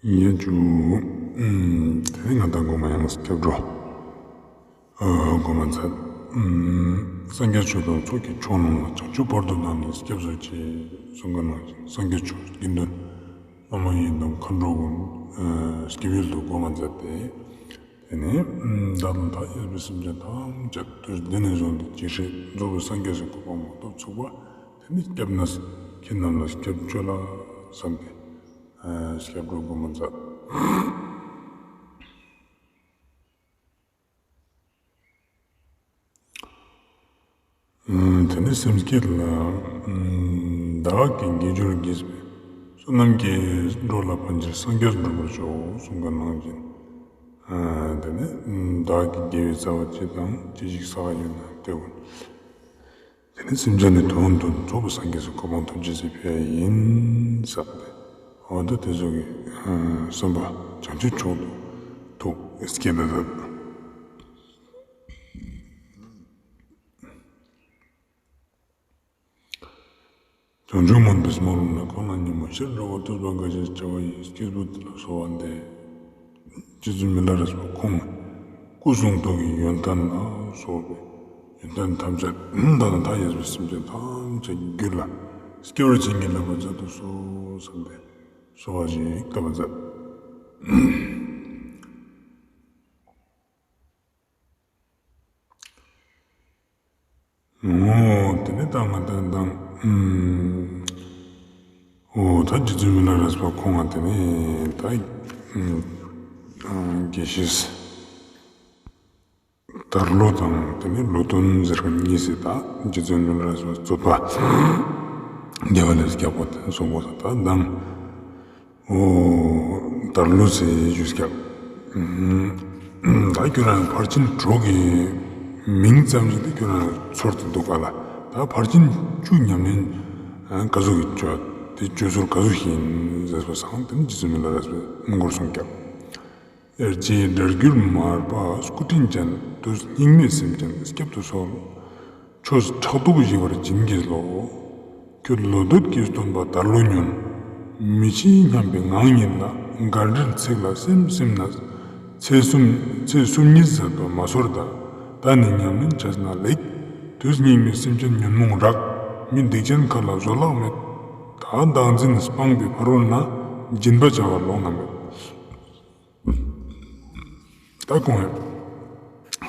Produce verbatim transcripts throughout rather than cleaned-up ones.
ཡ་ཇུ། ཨམ། དེ་ནི་ང་དང་གོ་མ་ཡང་སྐྱབས་འགྲོ། ཨ། གོ་མ་མཛད། ཨམ། སངས་རྒྱས་ཆོས་དང་ཚོགས་ཀྱི་མཆོག་རྣམས་ལ། བྱང་ཆུབ་བར་དུ་བཏང་ནས་སྐྱབས་སུ་མཆི། གསུངས་པ་ནང་བཞིན་སངས་རྒྱས་ཆོས་དགེ་འདུན་བླ་མ་ཡི་དམ་མཁའ་འགྲོ་ཀུན་ཨ་སྐྱབས་ཡུལ་དུ་གོ་མ་མཛད་དེ། དེ་ནས་བདག་དང་མཐའ་ཡས་པའི་སེམས་ཅན་ཐམས་ཅད་དུས་འདི་ནས་བཟུང་སྟེ་ཇི་སྲིད་རྫོགས་པའི་སངས་རྒྱས་སུ་གོ་འཕང་མ་ཐོབ་ཚུགས་པ། དེ་ནས་སྐྱབས་གནས་ཁྱེད་རྣམས་ལ་སྐྱབས་བཅོལ་ལ་བསམ་སྟེ་ཨ་སྐྱབས་འགྲོ་གོ་མ་མཛད། ཨ། དེ་ནས་སེམས་བསྐྱེད་ལ། ཨ། བདག་གིས་དགེ་སྦྱོར་བགྱིས་པའི་བསོད་ནམས་ཀྱིས། འགྲོ་ལ་ཕན་ཕྱིར་སངས་རྒྱས་འགྲུབ་པར་ཤོག། གསུངས་པ་ནང་བཞིན། ཨ། དེ་ནས་བདག་གིས་དགེ་བའི་རྩ་བ་ཅི་དང་ཅི་ཞིག་བསགས་ཡོད་ན་དེ་ཀུན། དེ་ནས་སེམས་ཅན་ནི་དོན་དུ་རྫོགས་པའི་སངས་རྒྱས་སུ་གོ་འཕང་ཐོབ་ཅེས་སི་ཕིའ་ཡིན་བསམ་སྟེ། འོ་ད་དེ་ཚོ་གི་ཨ་བསམ་པ་བྱང་ཆུབ་མཆོག་ཏུ་ཐུགས་བསྐྱེད་ད་ད། བྱང་ཆུབ་སྨོན་པའི་སྨོན་ལམ་ལ། གང་ལ་ཉོན་མོངས་ཤེས་རབ་འོད། བསྟོད་པ་དགའ་བཞིན་བྱ་བ་ཡི། སྐྱེས་བུ་དེ་ལ་གསོལ་བ་འདེབས། རྗེ་བཙུན་མི་ལ་རས་པ་ཁོང་སྐུ་གསུང་ཐུགས་ཀྱི་ཡོན་ཏན་ལ་སོགས་པའི་ཡོན་ཏན་ཐམས་ཅད་བདག་དང་མཐའ་ཡས་པའི་སེམས་ཅན་ཐམས་ཅད་རྒྱུད་ལ་སྐྱེ་བར་བྱིན་གྱིས་བརླབ་པར་མཛད་དུ་གསོལ་བསམ་སྟེ་གསོལ་བ་ཞིག་བཏབ་པ་མཛད། འོ་དེ་ནས་ད་ང་དང་དང་། ཨུམ། འོ་ད་རྗེ་བཙུན་མི་ལ་རས་པ་ཁོང་ང་དེ་ནས་ད་ཨུམ་ཨ་དགེ་བཤེས་དར་ལོ་དང་དེ་ནས་ལོ་སྟོན་ཟེར་མཁན་གཉིས་སེ། ད་རྗེ་བཙུན་མི་ལ་རས་པ་བཟོད་པ་དགེ་བ་ལེགས་སོ་རྒྱལ་པོ་དེ་སོང་པོ་ད་དང་། འོ་དར་ལོ་ཟེར་ཞུས་ཀྱག། ཨུམ། ད་ཁྱོད་རང་ཕར་ཕྱིན་དྲུག་གི་མིང་ཙམ་ཞིག་དེ་ཁྱོད་རང་ཚོར་ཏེ་འདུག་ག་ལ། ད་ཕར་ཕྱིན་བཅུ་ཉམས་ལེན་ག་ཟུག་གི་བཅོ་དེ་བཅོ་ཟུར་ག་ཟུག་ཞིག་ཡིན་ཟེར་བ་སང་དེ་ནི་རྗེ་བཙུན་མི་ལ་རས་པའི་མགུར་གསུངས་ཀྱག། དབྱེར་བྱེད་སྒྲ་བསྒྱུར་མར་པ་སྐུ་དྲིན་ཅན། དུས་སྙིགས་མའི་སེམས་ཅན་སྐྱབ་ཏུ་གསོལ། ཆོས་ཕྲག་དོག་ཞི་བར་བྱིན་གྱིས་རློབས། ཁྱོད་ལོ་འདོད་ཀྱི་སྟོན་པ་དར་ལོ་ཉོན། མི་ཕྱེད་སྙམ་པའི་ངང་ཉིད་ལ། དགའ་བྲལ་ཚིག་ལ་སེམས་སིམ་ན། ཚེ་གསུམ་ཚེ་གསུམ་ཉིད་ཟད་པ་མ་ཚོར་ད། ད་ནི་ཉམས་ལེན་བྱས་ན་ལེགས། དུས་སྙིགས་མའི་སེམས་ཅན་ཉོན་མོངས་རགས། མི་སྡིག་ཅན་མཁའ་ལ་བཟོད་གླགས་མེད། ད་བདག་འཛིན་སྤངས་པའི་ཕ་རོལ་ན། སྦྱིན་པ་བྱ་བ་ལོང་ན་མེད། ད་ཁོང་ངི་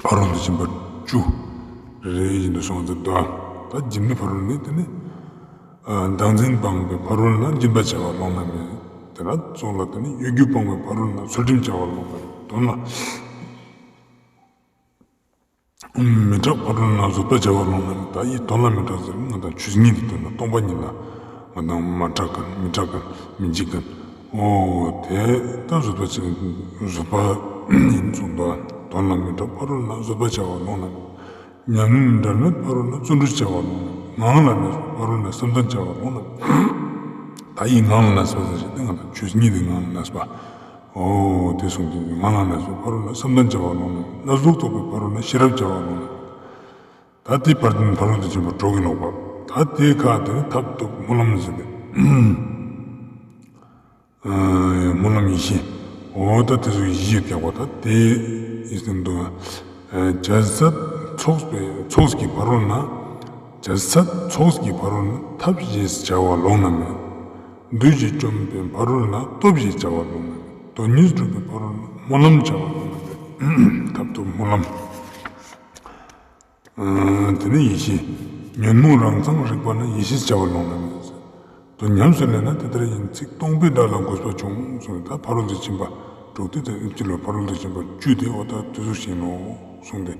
ཕ་རོལ་ཏུ་ཕྱིན་པ་བཅུ་རེ་བཞིན་དུ་སོང་ཟེར་དོ། ད་སྦྱིན་པའི་ཕ་རོལ་ནི་དེ་ནི་ཨ་བདག་འཛིན་སྤངས་པའི་ཕ་རོལ་ན་སྦྱིན་པ་བྱ་བ་ལོང་ན་མེད། དེ་ན་ཚོགས་ལ་དེ་ནི་གཡོ་སྒྱུ་སྤངས་པའི་ཕ་རོལ་ན་ཚུལ་ཁྲིམས་བྱ་བ་ལོང་ན་མེད། དོན་ལ་མི་སྐྲག་ཕ་རོལ་ན་བཟོད་པ་བྱ་བ་ལོང་ན་མེད། ད་ཡི་དོན་ལ་མི་སྐྲག་ཟེར་ན་ང་དང་ཆོས་ཉིད་དེ་དོན་ལ་སྟོང་པ་ཉིད་ལ་ང་དང་མ་སྐྲག་མཁན་མི་སྐྲག་མཁན་མི་འཇིགས་མཁན། འོ་དེ་ད་བཟོད་པ་ཅན་བཟོད་པ་ཡིན་གསུངས་དོ། དོན་ལ་མི་སྐྲག་ཕ་རོལ་ན་བཟོད་པ་བྱ་བ་ལོང་ན་མེད། ཉམས་ལེན་འབྲལ་མེད་ཕ་རོལ་ན་བརྩོན་འགྲུས་བྱ་བ་ལོང་ན་མེད། ངང་ལ་གནས་པའི་ཕ་རོལ་ན་བསམ་གཏན་བྱ་བ་ལོང་ན་མེད། ད་ཡི་ངང་ལ་གནས་པ་ཟེར་ཞིག་དེ་ང་དང་ཆོས་ཉིད་དེ་ངང་ལ་གནས་པ། འོ་དེ་གསུངས་ཏེ་ངང་ལ་གནས་པའི་ཕ་རོལ་ན་བསམ་གཏན་བྱ་བ་ལོང་ན་མེད། གནས་ལུགས་རྟོགས་པའི་ཕ་རོལ་ན་ཤེས་རབ་བྱ་བ་ལོང་ན་མེད། ད་དེ་ཕར་ཕ་རོལ་ཏུ་ཕྱིན་པ་དྲུག་གི་ལོག་པ། ད་དེ་ཁ་དེ་ནི་ཐབས་རྟོག་སྨོན་ལམ་ཟེར་ཏེ། ཨ་སྨོན་ལམ་ཡེ་ཤེས། འོ་ད་དེ་ཚོ་ཡེ་ཤེས་རྒྱག་པ་ད་དེ་ཡེ་ཤེས་དུ་ཨ་ཇ་སད་ཚོགས་པའི་ཚོགས་ཀྱི་ཕ་རོལ་ན། ཇ་སད་ཚོགས་ཀྱི་ཕ་རོལ་ན་ཐབས་ཞེས་བྱ་བ་ལོང་ན་མེད། བདུད་བཞི་བཅོམ་པའི་ཕ་རོལ་ན་སྟོབས་ཞེས་བྱ་བ་ལོང་ན་མེད། དོན་གཉིས་གྲུབ་པའི་ཕ་རོལ་ན་སྨོན་ལམ་བྱ་བ་ལོང་ན་མེད། ཐབས་རྟོག་སྨོན་ལམ། ཨ་དེ་ནས་ཡེ་ཤེས། ཉོན་མོངས་རང་མཚང་རིག་པ་ན། ཡེ་ཤེས་བྱ་བ་ལོང་ན་མེད། དོན་ཉམས་སུ་ལེན་ན་དེ་ལྟར་ཡིན། ཚིག་སྟོང་པའི་སྒྲ་ལ་འགོས་པ་ཆུང་གསུངས། ད་ཕ་རོལ་ཏུ་ཕྱིན་པ་དྲུག་སྟེ་དེ་ཕྱི་ལོ་ཕ་རོལ་ཏུ་ཕྱིན་པ་བཅུ་དེ་འོ་ད་དེ་ཚོ་ཞིག་ནོ་གསུངས་ཏེ་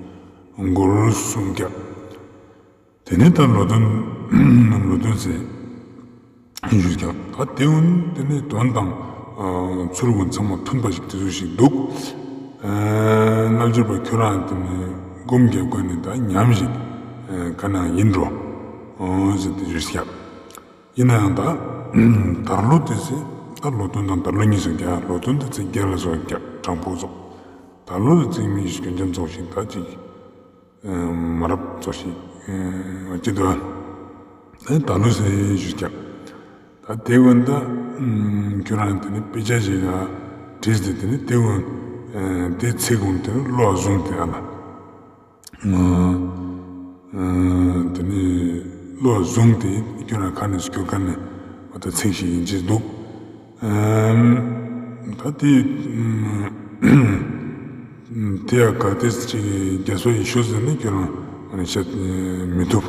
མགུར་གསུངས་ཀྱག། དེ་ནས་ད་ལོ་དོན་ལོ་དོན་ཟེར་ཞུས་ཀྱག། ད་དེ་འོན་དེ་ནས་དོན་དང་ཨ་ཚུལ་ཀུན་ཚང་མ་མཐུན་པ་ཞིག་དེ་ཚོ་ཞིག་འདུག། ཨ་རྣལ་འབྱོར་པ་ཁྱོད་རང་དེ་ནས་སྒོམ་རྒྱབ་ཀ་ནས་ད་ཉམས་ཞིག་ཨ་ག་ནང་ཡིན་འགྲོ་ཨ་ཟེར་ཏེ་ཞུས་ཀྱག། ཡིན་ན་ཡང་ད་དར་ལོ་དེ་ཚེ་ད་ལོ་དོན་དང་དར་ལོ་གཉིས་སུ་རྒྱག། ལོ་དོན་དེ་ཚེ་རྒྱལ་ལ་སོགས་རྒྱག་དྲང་པོ་སོགས། དར་ལོ་དེ་ཚེ་མི་ཡི་སྐྱོན་ཅན་ཚོགས་ཤིག་ད་ཅིག་ཨ་མ་རབས་ཚོགས་ཤིག་ཨ་ཅི་ད་ད་དར་ལོ་ཟེར་ཞུས་ཀྱག། ད་དེ་འོན་ད་ ཁྱོད་རང་དེ་ནི་དཔེ་ཆ་ཞིག་ལ་བྲིས་ཏེ་དེ་ནི་དེ་འོན་དེ་ཚིག་འོན་དེ་ནི་བློ་བཟུང་སྟེ་ཨ་ལ། དེ་ནི་བློ་བཟུང་སྟེ་ཁྱོད་རང་ཁ་ནས་སྐྱོར་ཁ་ནས་འོ་ད་ཚིག་ཞིག་ཡིན་ཅེས་འདུག་ད་དེ་དེ་ཡང་གལ་ཏེ་ཅིག་རྒྱས་པ་ཡིན་ཤོས་ཟེར་ནས་ཁྱོད་རང་ཨ་ནི་བཤད་མི་ཐུབ།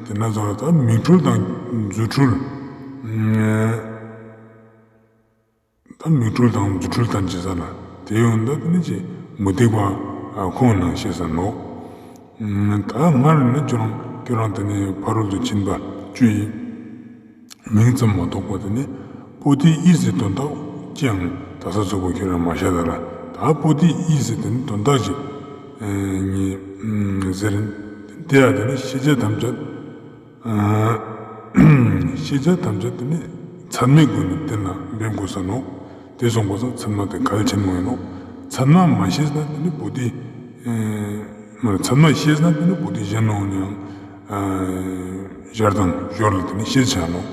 དེ་ན་ཚོ་ལ་ད་མིག་འཕྲུལ་དང་རྫུ་འཕྲུལ། ད་མིག་འཕྲུལ་དང་རྫུ་འཕྲུལ་དང་ཅི་ཟེར་ན་དེ་ཡོང་ད་དེ་ནི་ཅི་མུ་སྟེགས་པ་ཁོང་ནང་ཤེས་ས་ནོག་ད་སྔར་ནི་ཁྱོད་རང་ཁྱོད་རང་དེ་ནི་ཕ་རོལ་ཏུ་ཕྱིན་པ་བཅུའི་མིང་ཙམ་མ་གཏོགས་པ་དེ་ནི་པོ་ཏི་ཨི་ཟེར་དོན་དག་ཅི་ཡང་ད་ས་ཚུགས་པ་ཁྱོད་རང་མ་ཤེས་ད་ལ། ད་པོ་ཏི་ཨི་ཟེར་དེ་ནི་དོན་དག་ཅིག་ཉིད་ཟེར་དེ་ཡང་དེ་ནི་ཤེས་བྱ་ཐམས་ཅད། ཤེས་བྱ་ཐམས་ཅད་དེ་ནི་ཚད་མའི་སྒོ་ནས་གཏན་ལ་འབེབས་དགོས་ས་ནོག་དེ་སོང་པ་སང་ཚད་མ་དེ་གལ་ཆེན་མོ་ཡིན་ནོག་ཚད་མ་མ་ཤེས་ན་དེ་ནི་པོ་ཏི། མ་ཚད་མ་ཤེས་ན་དེ་ནི་པོ་ཏི་གཞན་ནོག་ནི་ཡང་ཞར་དང་ཞོར་ལ་དེ་ནི་ཤེས་བྱ་ནོག་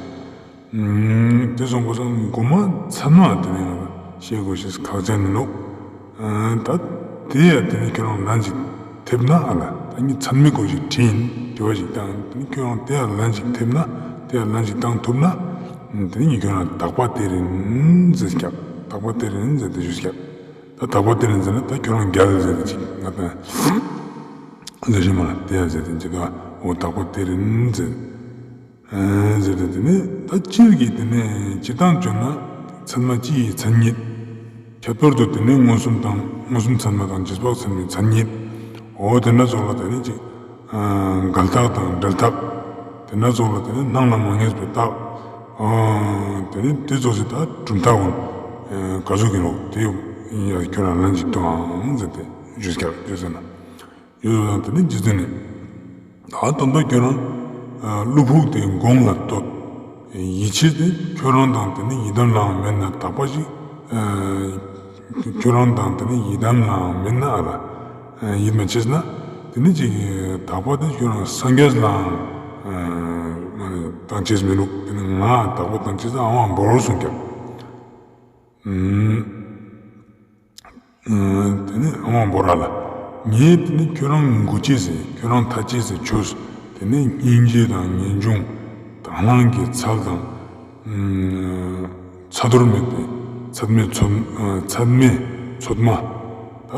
དེ་སོང་པ་སང་མགོ་མ་ཚད་མ་དེ་ནི་ང་ཤེས་དགོས་ཤེས་ཁག་ཅན་ཡིན་ནོག་ད་དེ་ཡང་དེ་ནི་ཁྱོད་རང་ལན་ཅིག་ཐེབས་ན་ཨ་ལ་ད་ངས་ཚད་མའི་སྐོར་ཞིག་བྲིས་ཡིན་དྲི་བ་ཞིག་བཏང་དེ་ནི་ཁྱོད་རང་དེ་ཡང་ལན་ཅིག་ཐེབས་ན་དེ་ཡང་ལན་ཅིག་བཏང་ཐུབ་ན་དེ་ནི་ངས་ཁྱོད་རང་དག་པ་དེ་རིན་ཟེར་སྐྱག་དག་པ་དེ་རིན་ཟེར་དེ་ཞུ་སྐྱག་ད་དག་པ་དེ་རིན་ཟེར་ན་ད་ཁྱོད་རང་རྒྱལ་ཟེར་དེ་ཅིག་ང་ད་ཟེར་ཞིག་མ་ལ་དེ་ཡང་ཟེར་དེ་ཅིག་ད་འོ་དག་པ་དེ་རིན་ཟེར། ཟེར་ཏེ་དེ་ནི་ད་སྤྱིར་གྱི་དེ་ནི་སྤྱིར་བཏང་བརྗོད་ན་ཚད་མ་སྤྱི་ཡི་མཚན་ཉིད། ཁྱད་པར་དུ་དེ་ནི་མངོན་སུམ་དང་མངོན་སུམ་ཚད་མ་དང་རྗེས་དཔག་ཚད་མའི་མཚན་ཉིད། འོ་དེ་ན་ཚོགས་ལ་དེ་ནི་ཅིག་འགལ་རྟགས་དང་འབྲེལ་རྟགས། དེ་ན་ཚོགས་ལ་དེ་ནི་སྣང་ལ་མ་ངེས་པའི་རྟགས། དེ་ནི་དེ་ཚོགས་སི་ད་གྲུབ་མཐའ་འོང་ག་ཟུག་གི་ལོག་དེ་ཡིན་ཡ་ཁྱོད་རང་ལན་ཅིག་ཐོང་ཟེར་ཏེ་ཞུས་ཀྱག་ཞུས་ཟེར་ན། ཡོད་ཙང་དེ་ནི་རྗེ་བཙུན་ནི། ད་དམ་པ་ཁྱོད་རང་བློ་ཕུགས་དེ་དགོངས་ལ་བསྟོད། ཡིད་ཆེས་དེ་ཁྱོད་རང་དང་དེ་ནི་ཡི་དམ་ལའང་མེད་ན་དག་པ་ཞིག་ཁྱོད་རང་དང་དེ་ནི་ཡི་དམ་ལའང་མེད་ན་ཨ་ལ། ཡིད་མ་ཆེས་ན་དེ་ནི་ཅིག་དག་པ་དེ་ཁྱོད་རང་སངས་རྒྱས་ལའང་བཏང་ཆེས་མི་འདུག་དེ་ནི་ང་དག་པ་བཏང་ཆེས་ཨ་མ་འབོར་གསུངས་ཀྱག་དེ་ནི་ཨ་མ་བོ་ར་ལ། ངས་དེ་ནི་ཁྱོད་རང་མགུ་ཅེས་ཟེར་ཁྱོད་རང་ཐ་ཅེས་ཟེར་ཆོས། དེ་ནི་སྙིང་རྗེ་དང་ངེས་འབྱུང་དང་བླངས་ཀྱི་ཚད་དང་། ཚད་དོར་མེད་པའི་ཚད་མའི་ཚོད་ཚད་མའི་ཚོད་མ། ད་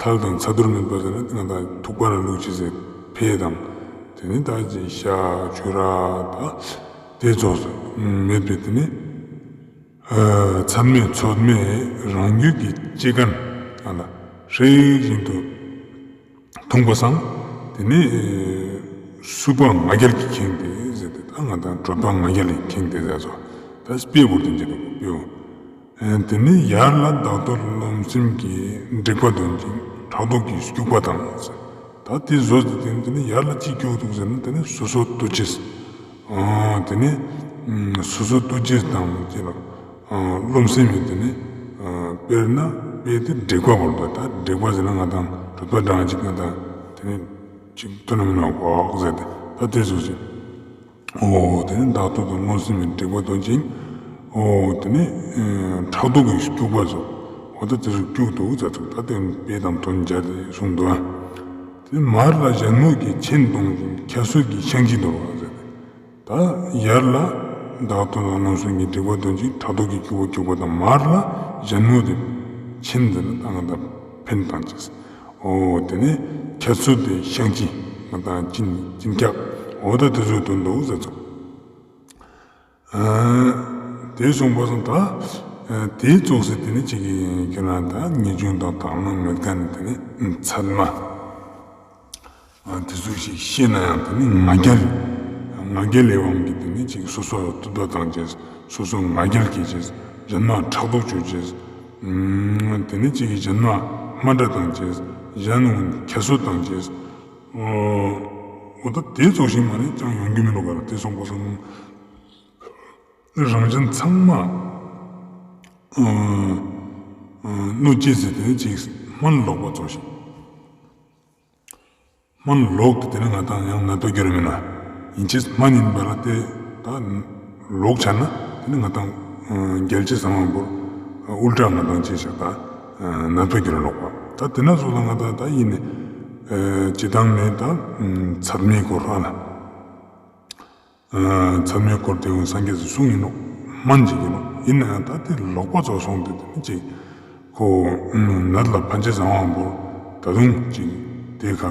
ཐལ་དང་ཚད་དོར་མེད་པ་ཟེར་ན་ང་དང་ཐུག་པ་ལ་བླུགས་ཅེས་ཟེར་ཕེ་དང་། དེ་ནི་ད་ཅི་ཤ་ཆུ་ར་ད་དེ་ཚོགས་མེད་པའི་དེ་ནི། ཚད་མའི་ཚོད་མའི་རང་རྒྱུད་ཀྱི་ལྕེ་རྐན་ཨ་ལ་ཧྲིག་བཞིན་དུ་འཐུངས་པ་སང་དེ་ནི་སྲུབ་པ་ང་རྒྱལ་གྱིས་ཁེངས་ཏེ་ཟེར་ཏེ་ད་ང་དང་གྲོད་པ་ང་རྒྱལ་གྱིས་ཁེངས་ཏེ་ཟེར་སོ། ད་དཔེ་བོར་ཏེ་འཇིག་པའི་དཔེའོ། དེ་ནི་ཡར་ལ་བདག་ལྟོར་རློམ་སེམས་ཀྱིས་དྲེགས་པ་འདོན་ཅིང་ཕྲག་དོག་གིས་སྐྱུག་པ་དང་། ད་དེ་བཟོ་སྟེ་དེ་ནི་ཡར་ལ་ཅི་སྐྱུག་འདུག་ཟེར་ན་དེ་ནི་སོ་སོ་ལྟོ་ཅེས། དེ་ནི་སོ་སོ་ལྟོ་ཅེས་དང་ཅི་ལ་རློམ་སེམས་ཡོད་དེ་ནི་དཔེར་ན་དཔེ་དེ་དྲེགས་པ་བོར་འདུག་ད་དྲེགས་པ་ཟེར་ན་ང་དང་གྲོད་པ་འགྲང་ཅིག་ང་དང་དེ་ནི་ཅིག་ཐུ་ནམ་ནམ་གོག་ཟེར་ཏེ་ད་དེ་བཟོ་ཅིག་འོ་དེ་ནི་བདག་ལྟོར་དང་རློམ་སེམས་ཡོད་དྲེགས་པ་འདོན་ཅིང་། འོ་དེ་ནི་ཕྲག་དོག་གིས་སྐྱུག་པ་བཟོ། འོ་ད་དེ་ཚོ་སྐྱུག་འདུག་ཟེར་ཚུགས་ད་དེ་དཔེ་དང་དོན་སྦྱར་ཏེ་གསུངས་འདུག་དེ་ནི་མར་ལ་གཞན་མོ་གིས་ཆེན་གཏོང་ཅིང་ཁྱད་གསོད་ཀྱིས་བཤང་གཅི་འདོར་བ་ཟེར་ཏེ། ད་ཡར་ལ་བདག་ལྟོར་དང་རློམ་སེམས་ཀྱིས་དྲེགས་པ་འདོན་ཅིང་ཕྲག་དོག་གིས་སྐྱུག་པ་སྐྱུག་པ་དང་མར་ལ་གཞན་མོ་དེ་ཆེན་ཟེར་ན་ད་ང་ད་ཕན་བཏང་ཅིག་འོ་དེ་ནི་ཁྱད་གསོད་དེ་བཤང་གཅི་ང་དང་གཅིན་གཅིན་སྐྱག་འོ་ད་དེ་ཚོའི་དོན་དུ་ཟེར་ཚུགས། དེ་གསུངས་པ་སང་ད་དེ་ཙོགས་སེ་དེ་ནི་ཅིག་གི་ཁྱོད་རང་ད་ངེས་འབྱུང་དང་དག་སྣང་མེད་མཁན་ནི་དེ་ནི་ཚད་མ། དེ་ཚོ་ཞིག་ཤེས་ན་ཡང་དེ་ནི་ང་རྒྱལ། ང་རྒྱལ་ལས་དབང་གིས་དེ་ནི་ཅིག་སོ་སོ་བསྟོད་པ་བཏང་ཅེས། སོ་སོ་ང་རྒྱལ་སྐྱེ་ཅེས། གཞན་མ་ཕྲག་དོག་བཅོ་ཅེས། དེ་ནི་ཅིག་གཞན་མ་དམའ་འབེབས་བཏང་ཅེས། གཞན་ངོ་ཁྱད་གསོད་བཏང་ཅེས། འོ་ད་དེ་ཙོགས་ཤིག་མ་ནི་ཅང་ཡོང་རྒྱུ་མི་འདུག་ག་ལ། དེ་སོང་པ་སང་རང་གཞན་ཚང་མ་གནོད་ཅེས་ཟེར་དེ་ནི་ཅིག་སྨན་ལོག་པ་ཙོགས་ཤིག་སྨན་ལོག་སྟེ་དེ་ནི་ང་དང་ཡང་ན་ཏོ་རྒྱུ་རེ་མིན་ན། ཡིན་ཅེས་སྨན་ཡིན་པ་ལ་དེ་ད་ལོག་ཆ་ན་ ཏེ་ནེ་ང་དང་རྒྱལ་སྲས་ཟམ་པ་པོར་ཨུལ་ཊ་ང་དང་ཅི་ཞིག་ད་ནད་པ་གྱུར་ནོག་པ། ད་ཏེ་ན་ཟུག་ལ་ང་དང་ད་ཨིན་ནེ་ཅི་དང་ནེ་ད་ཚད་མའི་སྐོར་ཨ་ལ། ཚད་མའི་སྐོར་ཏེ་གུན་སངས་རྒྱས་སི་གསུང་ཨིན་ནོག་སྨན་ཅིག་ཨིན་ནོག་ཨིན་ནའང་ད་ཏེ་ལོག་པ་ཙོགས་སོང་སྟེ་ཏེ་ནེ་ཅིག་ཁོ་ནད་ལ་ཕན་ཆད་ཟ་འོང་བོ་ད་དུང་ཅིག་ཏེ་ཁ་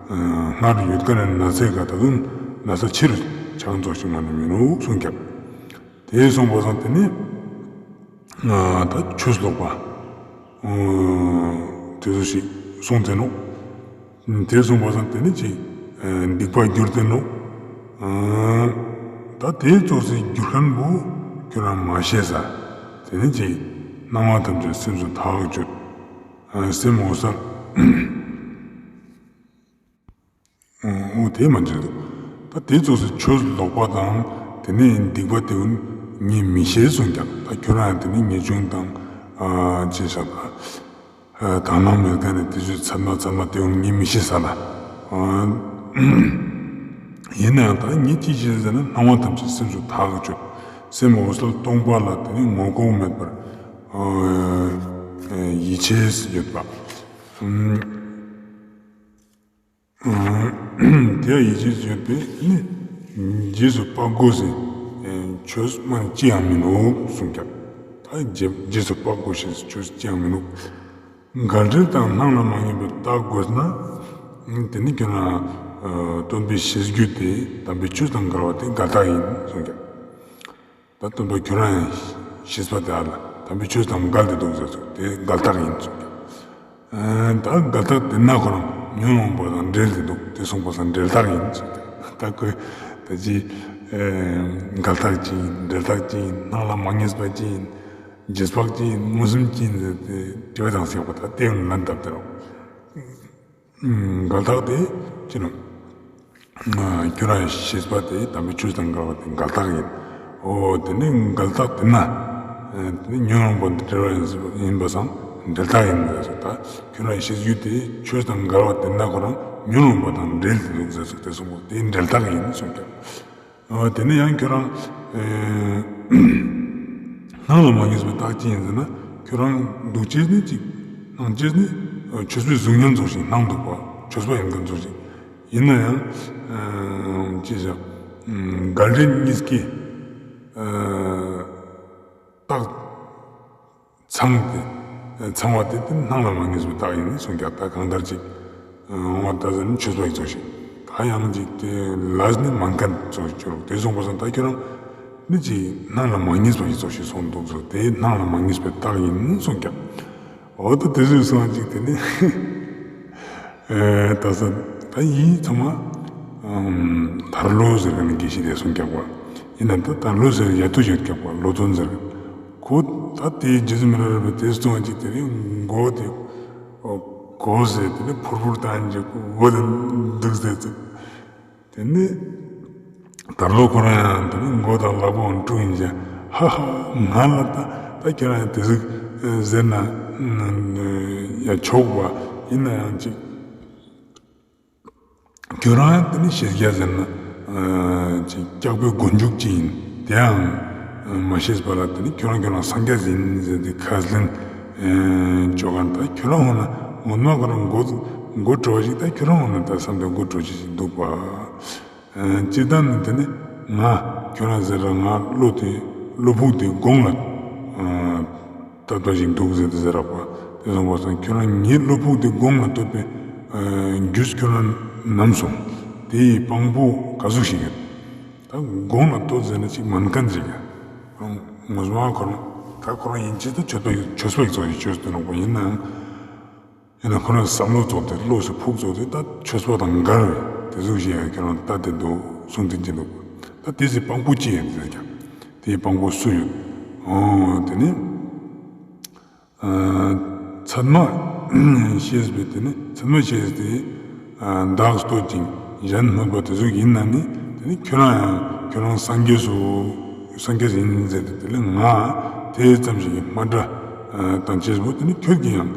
སྔར་ཡོད་ཁན་ནི་ནད་ཚེ་ཁ་ད་དུང་ན་ཚ་ཆེ་རུ་ཆགས་ཙོགས་ཤིག་མ་ནེ་མི་ནུག་གསུངས་ཀྱག་ཏེ་སོང་པ་སང་ཏེ་ནེ་ད་ཆོས་ལོག་པ་ཏེ་ཙོགས་ཤིག་སོང་སྟེ་ནོག་ཏེ་སོང་པ་སང་ཏེ་ནེ་ཅིག་སྡིག་པ་གྱུར་ཏེ་ནོག་ད་ཏེ་ཙོགས་སི་གྱུར་ཁན་བོ་ཁྱོད་རང་མ་ཤེས་ས། ཏེ་ནེ་ཅིག་སྣང་བ་ཐམས་ཅད་སེམས་སུ་ཐག་ཆོད། སེམས་འོད་གསལ། འོ་ཏེ་མ་འཇལ་འདུག་ད་ཏེ་ཙོགས་སི་ཆོས་ལོག་པ་དང་ཏེ་ནེ་སྡིག་པ་ཏེ་གུན་ངས་མི་ཤེས་གསུངས་ཀྱག་ད་ཁྱོད་རང་ཡང་ཏེ་ནེ་ངེས་འབྱུང་དང་ཅི་ཞིག་ད་དག་སྣང་མེད་ཁན་ནི་ཏེ་ཚོའི་ཚད་མ་ཚད་མ་ཏེ་གུན་ངས་མི་ཤེས་ས་ལ། ཨིན་ནའང་ད་ངས་ཅི་ཤེས་ཟེར་ན་སྣང་བ་ཐམས་ཅད་སེམས་སུ་ཐག་ཆོད། སེམས་འོད་གསལ་སྟོང་པ་ལ་ཏེ་ནེ་ངོ་ལྐོག་མེད་པར་ཡིད་ཆེས་ཡོད་པ། ཏེ་ཡང་ཡིད་ཆེས་ཡོད་པས་ནི་རྗེས་སུ་དཔག་དགོས་ཟེར་ཆོས་མ་ཅི་ཡང་མི་ནུག་གསུངས་ཀྱག་ད་རྗེས་རྗེས་སུ་དཔག་དགོས་ཤེས་ཆོས་ཅི་ཡང་མི་ནུག་འགལ་འབྲེལ་དང་སྣང་ལ་མ་ངེས་པའི་རྟགས་དགོས་ན་ཏེ་ནི་ཁྱོད་རང་སྟོན་པའི་ཤེས་རྒྱུད་དེ་དམ་པའི་ཆོས་དང་འགལ་བ་དེ་འགལ་རྟགས་ཡིན་གསུངས་ཀྱག་ད་སྟོན་པ་ཁྱོད་རང་ཡང་ཤེས་པ་དེ་ཨ་ལ་དམ་པའི་ཆོས་དང་འགལ་ཏེ་འདུག་ཟེར་ཙོགས་དེ་འགལ་རྟགས་ཡིན་ཙོགས་ཀྱང་། ད་འགལ་རྟགས་དེ་ན་ཁོ་རང་ཉོན་མོངས་པ་དང་འབྲེལ་ཏེ་འདུག་དེ་སོང་པ་སང་འབྲེལ་རྟགས་ཡིན་ཙོགས་ཀྱང་། ད་ཁོས་ད་ཅི་འགལ་རྟགས་ཅི་ཡིན་འབྲེལ་རྟགས་ཅི་ཡིན་སྣང་ལ་མ་ངེས་པ་ཅི་ཡིན་རྗེས་དཔག་ཅི་ཡིན་མངོན་སུམ་ཅི་ཡིན་ཟེར་ཏེ་དྲི་བ་དང་ཟེར་བ་ད་དེ་ཡང་ལན་བཏབ་སྟེ་རོ། འགལ་རྟགས་དེ་ཅི་ནོག་ཁྱོད་རང་ཤེས་པ་དེ་དམ་པའི་ཆོས་དང་འགལ་བ་དེ་འགལ་རྟགས་ཡིན། འོ་དེ་ནི་འགལ་རྟགས་དེ་ན་དེ་ནི་ཉོན་མོངས་པ་འདི་འབྲེལ་བ་ཡིན་པ་སང་འབྲེལ་རྟགས་ཡིན་ཟེར་སོ། ད་ཁྱོད་རང་ཤེས་རྒྱུད་དེ་ཆོས་དང་འགལ་བ་དེ་ན་ཁོ་རང་ཉོན་མོངས་པ་དང་འབྲེལ་ཏེ་འདུག་ཟེར་སོ། དེ་སོང་པོ་དེ་འབྲེལ་རྟགས་ཡིན་གསུངས་ཀྱང་། འོ་དེ་ནི་ཡང་ཁྱོད་རང་སྣང་ལ་མ་ངེས་པའི་རྟགས་ཅི་ཡིན་ཟེར་ན་ཁྱོད་རང་འདུག་ཅེས་ནི་ཅིག་སྣང་ཅེས་ནི་ཆོས་པའི་གཟུགས་བརྙན་ཙོགས་ཤིག་སྣང་འདུག་པ་ཆོས་པ་ཡིན་མཁན་ཙོགས་ཤིག་ཡིན་ན་ཡང་ཅི་བྱ་འགལ་འབྲེལ་གཉིས་ཀའི་རྟགས་ཚང་སྟེ་ཚང་བ་དེ་དེ་སྣང་ལ་མ་ངེས་པའི་རྟགས་ཡིན་གསུངས་ཀྱང་། ད་གང་ལྟར་ཅིག་འོ་ད་ཟེར་ནི་ཆོས་པ་ཡི་ཙོགས་ཤིག་ད་ཡང་ཅིག་དེ་ལས་ནི་མ་མཁན་ཙོགས་ཤིག་ཅོ་རུག་དེ་སོང་པ་སང་ད་ཁྱོད་རང་ནི་ཅིག་སྣང་ལ་མ་ངེས་པ་ཡི་ཙོགས་ཤིག་སོང་འདུག་ཟེར་དེ་སྣང་ལ་མ་ངེས་པའི་རྟགས་ཡིན་གསུངས་ཀྱང་། འོ་ད་དེ་ཟེར་སོང་ཅིག་དེ་ནི་ད་ས་ད་ཡིན་ཚང་མ་དར་ལོ་ཟེར་ག་ནི་དགེ་བཤེས་དེ་གསུངས་ཀྱང་པ་ཡིན་ན་ད་དར་ལོ་ཟེར་ཡ་ཏོ་ཡོད་ཀྱང་པ་ལོ་ཏོན་ཟེར་ག་ཁོ་ད་དེ་རྗེ་བཙུན་མི་ལ་རས་པས་དེ་སོང་ཅིག་དེ་ནི་མགོ་དེ་གོ་ཟེར་དེ་ནི་ཕུར་ཕུར་བཏང་ཅིག་འོ་དེ་འདུག་ཟེར་ཙིག་དེ་ནི་དར་ལོ་ཁོ་རང་ཡང་དེ་ནི་མགོ་དང་ལག་པའང་བཀྲུ་ཡིན་ཅིག་ཧ་ཧ་ང་ལ་ད་ད་ཁྱེད་རང་ཡང་དེ་ཟིག་ཟེར་ན་ཡ་ཆོག་པ་ཡིན་ན་ཡང་ཅིག་ཁྱོད་རང་ཡང་དེ་ནི་ཤེས་རྒྱ་ཟེར་ན་ཅིག་སྐྱག་པའི་མགོ་མཇུག་ཅིག་ཡིན། དེའང་མ་ཤེས་པ་ལ་དེ་ནི་ཁྱོད་རང་ཁྱོད་རང་སངས་རྒྱས་ཡིན་ཟེར་ཏེ་ཁས་ལེན་ཅོ་ག་ན་ད་ཁྱོད་རང་འོ་ན་འོ་ན་ཁོ་རང་མགོ་མགོ་བྲོ་བ་ཞིག་ད་ཁྱོད་རང་འོ་ན་ད་བསམ་སྟེ་མགོ་བྲོ་ཅིག་འདུག་པ། སྤྱིར་བཏང་ནི་དེ་ནི་ང་ཁྱོད་རང་ཟེར་ར་ང་བློ་དེ་བློ་ཕུགས་དེ་དགོངས་ལ་བཏབ་པ་ཞིག་འདུག་ཟེར་ཏེ་ཟེར་ར་པ། དེ་སོང་པ་སང་ཁྱོད་རང་ངའི་བློ་ཕུགས་དེ་དགོངས་ལ་བཏབ་པའི་རྒྱུས་ཁྱོད་རང་ནམ་སོང་དེ་ཡི་དཔང་པོ་ག་ཟུག་ཞིག་ཡོད། ད་དགོངས་ལ་བཏབ་ཟེར་ན་ཅིག་མན་མཁན་ཅིག་ཡ། ངོ་མ་ཁོ་རང་ད་ཁོ་རང་ཡིན་ཅིག་ད་ཆོས་པ་ཡི་ཆོས་པ་ཡི་ཚོགས་ཡི་ཆོས་དེ་ནོག་པ་ཡིན་ནའང་། ཡིན་ན་ཁོ་རང་བསམ་བློ་ཚོགས་ཏེ་བློ་སུ་ཕུགས་ཚོགས་ཏེ་ད་ཆོས་པ་དང་འགལ་བའི་དེ་ཟུག་ཞིག་ཡང་ཁྱོད་རང་ལྟ་དེ་འདུག་གསུངས་ཏེ་འདུག་ད་དེ་ཟེར་དཔང་པོ་ཅི་ཡིན་ཟེར་ཀྱང་དེའི་དཔང་པོ་སུ་ཡོད། འོ་དེ་ནི་ཚད་མ་ཤེས་པའི་དེ་ནི་ཚད་མ་ཤེས་ཏེ་བདག་བསྟོད་ཅིང་གཞན་སྨོད་པ་དེ་ཟུག་ཡིན་ན་ནི་དེ་ནི་ཁྱོད་རང་ཡང་ཁྱོད་རང་སངས་རྒྱས་སུ་སངས་རྒྱས་ཡིན་ཟེར་ཏེ་དེ་ལས་ང་དེ་ཙམ་ཞིག་གི་མ་འདྲ་དང་བཅས་པོ་དེ་ནི་ཁྱོད་ཀྱིས་ཡང་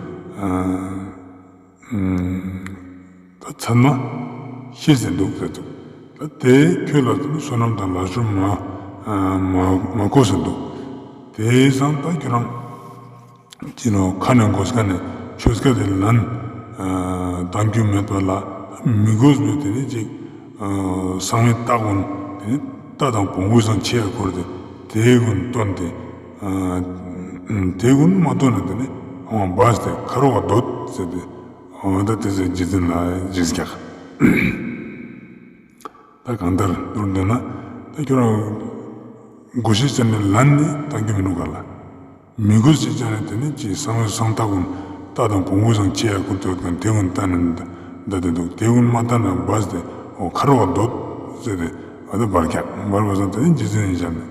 ད་ཚད་མ་ཤེས་ཟིན་འདུག་ཟེར་འདུག་ད་དེ་ཁྱོད་ལ་དེ་ནི་བསོད་ནམས་དང་ལས་བྱུང་མ་ མ་མ་གོས་སེ་འདུག། དེ་སང་ད་ཁྱོད་རང་ཅི་ནོ་ཁ་ནས་གོས་ཁ་ནས་ཆོས་སྐད་དེ་ལན་བཏང་རྒྱུ་མེད་པ་ལ་མི་གོས་པའི་དེ་ནི་ཅིག་གསང་བའི་རྟགས་ཀུན་དེ་ནི་རྟ་དང་བོང་བུ་སང་ཆེ་ཡ་འཁོར་ཏེ་དེ་ཀུན་སྟོན་ཏེ། དེ་ཀུན་མ་སྟོན་ན་དེ་ནི་འོ་བས་ཏེ་ཁ་རོག་ག་སྡོད་ཟེར་ཏེ། འོ་ད་དེ་ཚེ་རྗེ་བཙུན་ལ་རྗེས་རྒྱག། ད་གང་ལྟར་མདོར་བསྡུ་ན་ད་ཁྱོད་རང་གོས་ཤེས་ཅན་ནི་ལན་ནི་བཏང་རྒྱུ་མི་འདུག་ག་ལ། མི་གོས་ཤེས་ཅན་ནི་དེ་ནི་ཅི་གསང་བའི་གསང་རྟགས་ཀུན་རྟ་དང་བོང་བུ་སང་ཆེ་ཡ་ཀུན་སྟོན་ཏེ་ཡོད་མཁན་དེ་ཀུན་བསྟན་ནས་ད་དེ་འདུག། དེ་ཀུན་མ་བསྟན་ན་བས་ཏེ་འོ་ཁ་རོག་ག་སྡོད་ཟེར་ཏེ་འོ་ད་བར་རྒྱག། བར་བ་སང་དེ་ནི་རྗེ་བཙུན་ཡིན་ཞག་ནས།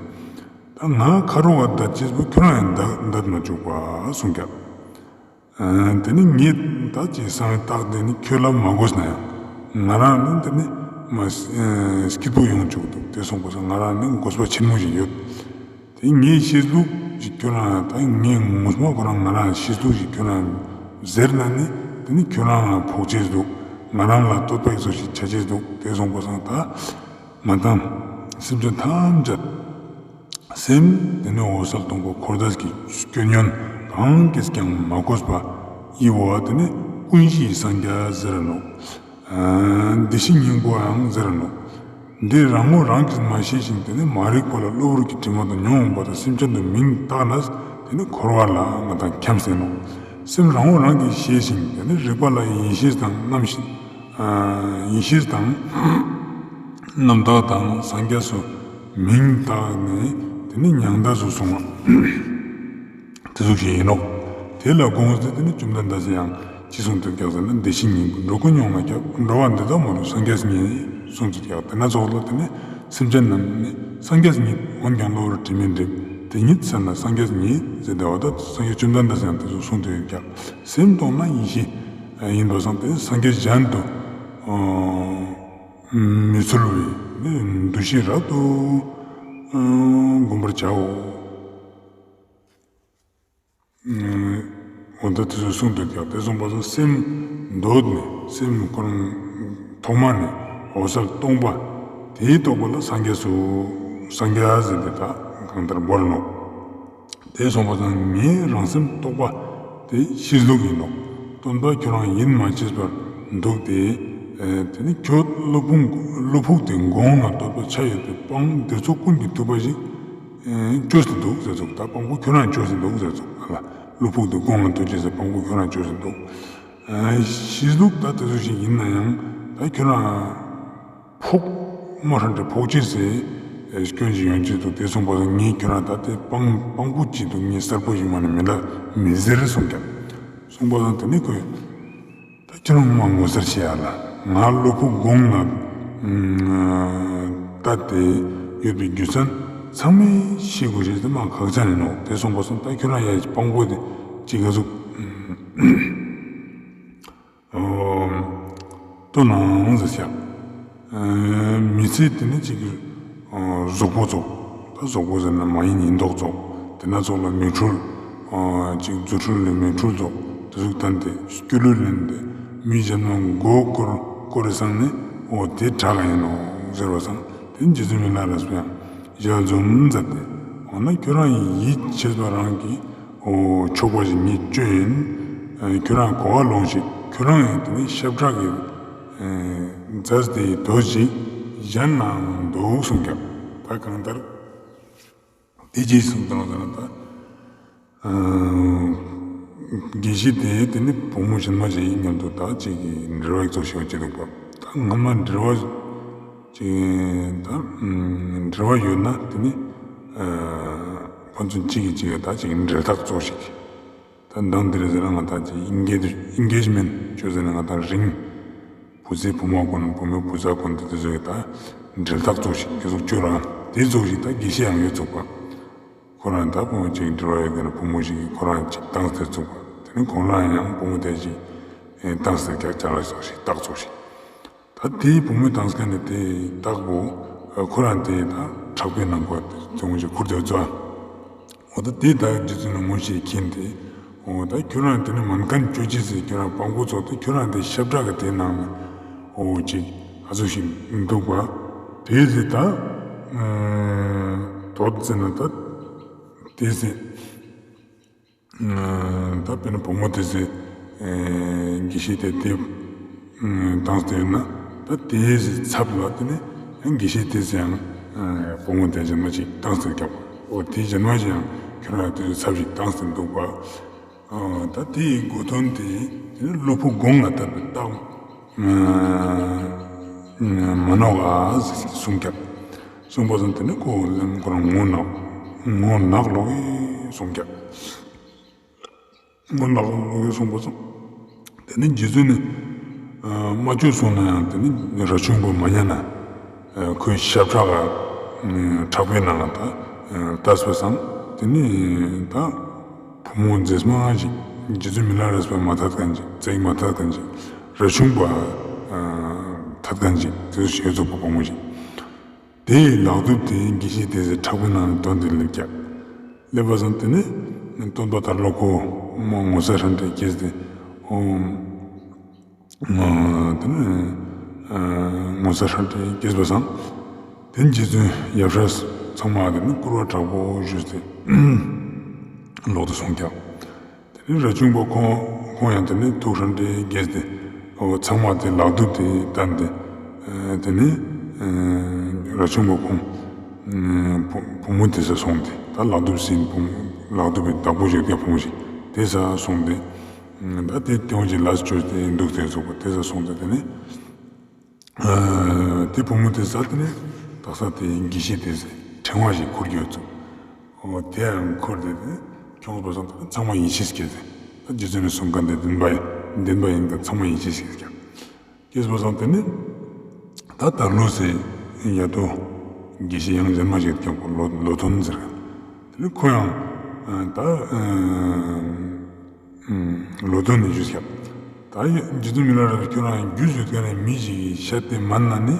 ད་ང་ཁ་རོག་ག་སྡོད་ཅེས་པོ་ཁྱོད་རང་ཡང་སྡོད་སྡོད་མ་བཅུག་པ་གསུངས་ཀྱག། དེ་ནི་ངས་ད་ཅི་གསང་བའི་རྟགས་དེ་ནི་ཁྱོད་ལ་མ་གོས་ན་ཡང་ང་རང་ནི་དེ་ནི་མ་སྐྱིད་པོ་ཡོང་བཅུག་འདུག། དེ་སོང་པ་སང་ང་རང་ནི་གོས་པ་ཆེན་མོ་ཞིག་ཡོད། དེ་ངའི་བཤད་ལུགས་ཅིག་ཁྱོད་རང་ད་ངས་ངོ་མ་ཁོ་རང་ང་རང་བཤད་ལུགས་ཅིག་ཁྱོད་རང་ཟེར་ན་ནི་དེ་ནི་ཁྱོད་རང་ལ་ཕོག་ཅེས་འདུག། ང་རང་ལ་བསྟོད་པ་ཡི་ཚོགས་ཤིག་ཆ་ཅེས་འདུག། དེ་སོང་པ་སང་ད་ང་དང་སེམས་ཅན་ཐམས་ཅད་སེམས་དེ་ནི་འོད་གསལ་སྟོང་པ་འཁོར་འདས་ཀྱི་སྐྱོན་ཡོན་གང་གིས་ཀྱང་མ་གོས་པ་ཡི་བ་དེ་ནི་ཀུན་གཞི་ཡི་སངས་རྒྱས་ཟེར་ར་ནོག། བདེ་གཤེགས་སྙིང་པོའང་ཟེར་ར་ནོག། འདི་རང་ངོ་རང་གིས་མ་ཤེས་ཤིང་དེ་ནི་མ་རིག་པ་ལ་གློ་བུར་གྱི་དྲི་མ་དང་ཉོན་མོངས་པ་དང་སེམས་ཅན་དུ་མིང་བཏགས་ནས་དེ་ནི་འཁོར་བ་ལ་ང་དང་འཁྱམས་ཟེར་ནོག། སེམས་རང་ངོ་རང་གིས་ཤེས་ཤིང་དེ་ནི་རིག་པ་ལ་ཡེ་ཤེས་དང་རྣམ་ཤེས་ཡེ་ཤེས་དང་རྣམ་དག་དང་སངས་རྒྱས་སུ་མིང་བཏགས་ནས་དེ་ནི་མྱང་འདས་སུ་སོང་བ་དེ་ཟུག་ཞིག་ཡིན་ནོག། དེ་ལ་དགོངས་ཏེ་དེ་ནི་བཅོམ་ལྡན་འདས་སུ་ཡང་ཅི་གསུངས་ཏེ་ཀྱག་ཟེར་ན། བདེ་གཤེགས་སྙིང་པོ་འགྲོ་ཀུན་མྱོང་བ་ཀྱང་འགྲོ་བ་འདི་དག་མ་ལུས་སངས་རྒྱས་ཉིད་གསུངས་ཏེ་ཀྱག། དེ་ན་ཚོགས་ལ་དེ་ནི་སེམས་ཅན་རྣམས་ནི་སངས་རྒྱས་ཉིད་འོན་ཀྱང་གློ་བུར་དྲི་མས་བསྒྲིབས། དེ་ཉིད་ཟེར་ན་སངས་རྒྱས་ཉིད་ཟེར་ཏེ་བ་ད་སངས་རྒྱས་བཅོམ་ལྡན་འདས་སུ་ཡང་དེ་ཚོ་གསུངས་ཏེ་ཡོད་ཀྱག། སེམས་སྟོང་ན་ཡེ་ཤེས་ཡིན་པ་སང་དེ་སངས་རྒྱས་གཞན་དུ་མི་ཚུལ་བའི་འདུ་ཤེས་རབ་ཏུ་བསྒོམ་པར་བྱའོ། འོ་ད་དེ་ཚོ་གསུངས་འདུག་ཀྱག། དེ་གསུངས་པ་སང་སེམས་འདོད་ནས་སེམས་ཁོ་རང་ཐོག་མ་ནས་འོད་གསལ་སྟོང་པ་དེའི་རྟོགས་པ་ལ་སངས་རྒྱས་སུ་སངས་རྒྱས་ཟེར་ཏེ་ད་གང་ལྟར་བོར་ནོག། དེ་གསུངས་པ་སང་ངའི་རང་སེམས་རྟོགས་པ་དེ་ཤེས་ལུགས་ཡིན་ནོག། སྟོན་པ་ཁྱོད་རང་ཡིད་མ་ཆེས་པར་འདུག་སྟེ། དེ་ནི་ཁྱོད་བློ་ཕུགས་བློ་ཕུགས་དེ་དགོངས་ལ་འདོད་པ་ཆ་ཡོད་པའི་དཔང་འདིར་ཚོགས་ཀུན་གྱི་ཐུབ་པ་ཞིག་བཅོས་ཏེ་འདུག་ཟེར་ཚུགས། ད་དཔང་པོ་ཁྱོད་རང་བཅོས་ཏེ་འདུག་ཟེར་ཚུགས། ཨ་ལ་བློ་ཕུགས་དེ་དགོངས་ལ་འདོད་ཅེས་ཟེར་དཔང་པོ་ཁྱོད་རང་བཅོས་ཏེ་འདུག། ཨ་ཤེས་ལུགས་ད་དེ་ཚོ་ཞིག་ཡིན་ན་ཡང་ད་ཁྱོད་རང་ཕོག་མ་ཧྲན་ཏེ་ཕོག་ཅེས་ཟེར་སྐྱོན་ཞིག་ཡོང་ཅེས་འདུག། དེ་གསུངས་པ་སང་ངས་ཁྱོད་རང་ད་དེ་དཔང་དཔང་པོ་ཅི་འདུག་ངས་གསལ་པོ་ཞིག་མ་ནི་མི་ལ་མི་ཟེར་གསུངས་ཀྱང་། གསུངས་པ་སང་དེ་ནི་ཁོས། ད་ཁྱོད་རང་མ་ངོ་མཚར་ཆེ་ཡ་ལ། ང་བློ་ཕུགས་དགོངས་ལ་ལྟ་སྟེ་ཡོད་པའི་རྒྱུ་མཚན་ཚང་མས་ཤེས་དགོས་ཤེས་དེ་མ་ཁག་ཅན་ཡིན་ནོག། དེ་གསུངས་པ་སང་ད་ཁྱོད་རང་ཡ་དཔང་པོ་དེ་ཅི་ག་ཟུག་སྟོན་ནའང་ཟེར་ཤག། མི་ཚེ་དེ་ནི་ཅིག་གཟུགས་པོ་ཙོགས། ད་གཟུགས་པོ་ཟེར་ན་མ་ཡིན་ཡིན་མདོག་ཙོགས། དེ་ན་ཙོགས་ལ་མིག་འཕྲུལ། ཅིག་རྫུ་འཕྲུལ་ལས་མིག་འཕྲུལ་ཙོགས་དེ་ཟུག་བསྟན་ཏེ་སྐྱོ་གླུ་ལེན་ཏེ་མི་གཞན་མ་མགོ་སྐོར་སྐོར་རེ་སང་ནི་འོ་དེ་དྲག་ཡིན་ནོག་ཟེར་བ་སང་དེ་རྗེ་བཙུན་མི་ལ་རས་པ་ཡང་ཞལ་འཛུམ་མཛད་དེ། འོ་ན་ཁྱོད་རང་ཡིད་ཆེས་པ་རང་གི་འོ་ཆོག་པ་ཞིག་ངས་བཅོས་ཡིན། ཁྱོད་རང་གོ་བ་ལོངས་ཤིག། ཁྱོད་རང་ཡང་དེ་ནི་ཤ་ཁྲག་གི་མཛད་དེ་དོ་ཞིག་གཞན་ནའང་འདུག་གསུངས་ཀྱང་། ད་གང་ལྟར་དེ་རྗེས་གསུངས་དང་ཟེར་ན་ད་དགེ་བཤེས་དེ་དེ་ནི་བུ་མོ་གཞན་མ་ཞིག་མཉམ་དུ་ད་ཅིག་གི་འབྲེལ་བ་ཡིག་ཚོགས་ཤིག་བྱེད་འདུག་པ། ད་སྔ་མ་འབྲེལ་བ་ཅིག་ད་འབྲེལ་བ་ཡོད་ན་དེ་ནི་ཕན་ཚུན་གཅིག་གིས་གཅིག་ལ་ད་ཅིག་འབྲེལ་ཐག་ཚོགས་ཤིག། ད་མདང་དེ་རེད་ཟེར་ན་ང་ད་ཅིག་ཨིན་གེཇ་ཨིན་གེཇ་མེན་ཊི་བཅོས་ཟེར་ན་ང་ད་རིང་བུ་ཚའི་བུ་མོ་ཀུན་བུ་མོའི་བུ་ཚ་ཀུན་དེ་དེ་ཚོ་ཡི་ད་འབྲེལ་ཐག་ཚོགས་ཤིག་དེ་ཚོ་བཅོས་ར་དེ་ཚོགས་ཤིག་ད་དགེ་བཤེས་ཡང་ཡོད་ཚུགས་པ། ཁོ་རང་ད་བུ་མོ་ཅིག་འབྲེལ་བ་ཡོད་མཁན་བུ་མོ་ཞིག་གིས་ཁོ་རང་ཅིག་བཏང་སྟེ་ཚུགས་པ། དེ་ནི་ཁོང་རང་ཡང་བུ་མོ་དེ་ཅིག་བཏང་སྟེ་རྒྱག་ཅ་ལག་ཚོགས་ཤིག་རྟགས་ཚོགས་ཤིག། ད་དེའི་བུ་མོས་བཏང་མཁན་ནི་དེ་རྟགས་པོ་ཁོ་རང་དེ་ད་ཕྲག་པའི་ནང་གོ་དེ་ངོ་ཞིག་ཁུར་དེ་ཚོ། འོ་ད་དེ་ད་རྗེ་བཙུན་ལ་ངོ་ཤེས་མཁན་དེ། འོ་ད་ཁྱོད་རང་དེ་ནི་མན་ཁན་བཅོ་ཅེས་ཟེར་ཁྱོད་རང་སྤང་པོ་ཚོགས་ཏེ་ཁྱོད་རང་དེ་ཤ་ཁྲག་གི་དེ་ནང་ནས་འོ་ཅིག་ཨ་ཚོ་ཞིག་འདུག་པ། དེ་ཟེར་ད། དོད་ཟེར་ན་ད་དེ་ཟེར། ད་དཔེར་ན་བུ་མོ་དེ་ཟེར་དགེ་བཤེས་དེ་དེ་བཏང་སྟེ་ཡོད་ན། ད་དེ་ཟེར་ཚབ་ལ་དེ་ནི་ཡང་དགེ་བཤེས་དེ་ཟེར་ཡང་བུ་མོ་དེ་གཞན་མ་ཅིག་བཏང་སྟེ་རྒྱག་པ། འོ་དེ་གཞན་མ་ཞིག་ཡང་ཁྱོད་རང་དེ་ཚབ་ཞིག་བཏང་སྟེ་འདུག་པ། ཨ་ད་དེའི་གོ་དོན་དེ་དེ་ནི་བློ་ཕུགས་དགོངས་ལ་བཏབ་པའི་རྟགས་མ་ནོག་ག་ཟེར་གསུངས་ཀྱག། གསུངས་པ་སང་དེ་ནི་ཁོ་ལན་ཁོ་རང་ངོ་ནག་ངོ་ནག་ལོག་གི་གསུངས་ཀྱག། ངོ་ནག་ལོག་གི་གསུངས་པ་སང་དེ་ནི་རྗེ་བཙུན་ནི་ཨ་མ་ཆོས་གསུངས་ན་ཡང་དེ་ནི་རས་ཆུང་པོ་མ་ཉན་ན། ཨ་ཁོའི་ཞབས་ཁྲ་ག་ཨ་ཕྲག་པའི་ནང་ལ་ད་ཨ་བཏབ་པ་སང་དེ་ནི་ད་བུ་མོ་མཛེས་མ་ཞིག། རྗེ་བཙུན་མི་ལ་རས་པ་མ་ཐད་མཁན་ཅིག། བཙལ་མ་ཐད་མཁན་ཅིག། རས་ཆུང་པ་ཨ་ཐད་མཁན་ཅིག། དེ་ཞེ་ཚོགས་པ་བུ་མོ་ཞིག། དེའི་ལག་གདུབ་དེ་དགེ་བཤེས་དེ་ཟེར་ཕྲག་པའི་ནང་ནས་དོན་དེ་སླེབས་ཀྱག། སླེབས་པ་སང་དེ་ནི་སྟོན་པ་དར་ལོ་ཁོ་མོ་ངོ་ཚ་ཧྲན་ཏེ་སྐྱེས་ཏེ། ཨོ། ཨ་དེ་ནི་ཨ་ངོ་ཚ་ཧྲན་ཏེ་སྐྱེས་པ་སང་། དེ་ནི་རྗེ་བཙུན་ཡབ་སྲས་ཚང་མ་དེ་ནི་སྐུར་བ་དྲག་པོ་ཞུས་ཏེ་ལོག་སྟེ་སོང་ཀྱག། དེ་ནི་རས་ཆུང་པ་ཁོང་ཁོང་ཡང་དེ་ནི་ཐུགས་ཧྲན་ཏེ་སྐྱེས་ཏེ། ཨོ་ཚང་མ་དེ་ལག་གདུབ་དེ་བསྟན་ཏེ། ཨ་དེ་ནི་ཨ་རས་ཆུང་པ་ཁོང་ཨ་བུ་བུ་མོ་དེ་ས་སོང་སྟེ། ད་ལག་གདུབ་ཟིན་བུ་མོ་ལག་གདུབ་པའི་བདག་པོ་ཞིག་གི་བུ་མོ་ཞིག་དེ་ས་སོང་སྟེ། ད་དེ་དེ་འོང་ཅིག་ལས་བཅོས་ཏེ་འདུག་སྟེ་ཚོགས་པ་དེ་ས་སོང་སྟེ་དེ་ནི། ཨ་དེ་བུ་མོ་དེ་ས་དེ་ནི་དག་ས་དེ་དགེ་བཤེས་དེ་ས་ཕྲེང་བ་ཞིག་འཁུར་གྱི་ཡོད་ཚུལ། འོ་དེ་ཡང་འཁུར་ཏེ་དེ་ཁྱོངས་པ་སང་ཚང་མ་ཡིད་ཆེས་སྐྱེས་ཏེ། ད་རྗེ་བཙུན་ནི་གསུང་མཁན་དེ་བདེན་པ་ཡིན་བདེན་པ་ཡིན་ཀྱང་ཚང་མ་ཡིད་ཆེས་སྐྱེས་ཀྱག། སྐྱེས་པ་སང་དེ་ནི་ད་དར་ལོ་ཟེར་ཡ་དོ་དགེ་བཤེས་ཡང་གཞན་མ་ཞིག་ཀྱང་ལོ་ལོ་ཐོན་ཟེར་ག། དེ་ནི་ཁོ་ཡང་ད་ཨ་ལོ་ཐོན་ནི་ཞུས་ཀྱག། ད་རྗེ་བཙུན་མི་ལ་རས་པས་ཁྱོད་རང་རྒྱུས་ཡོད་མཁན་ནི་མི་ཞིག་གི་ཤ་དེ་མན་ན་ནི་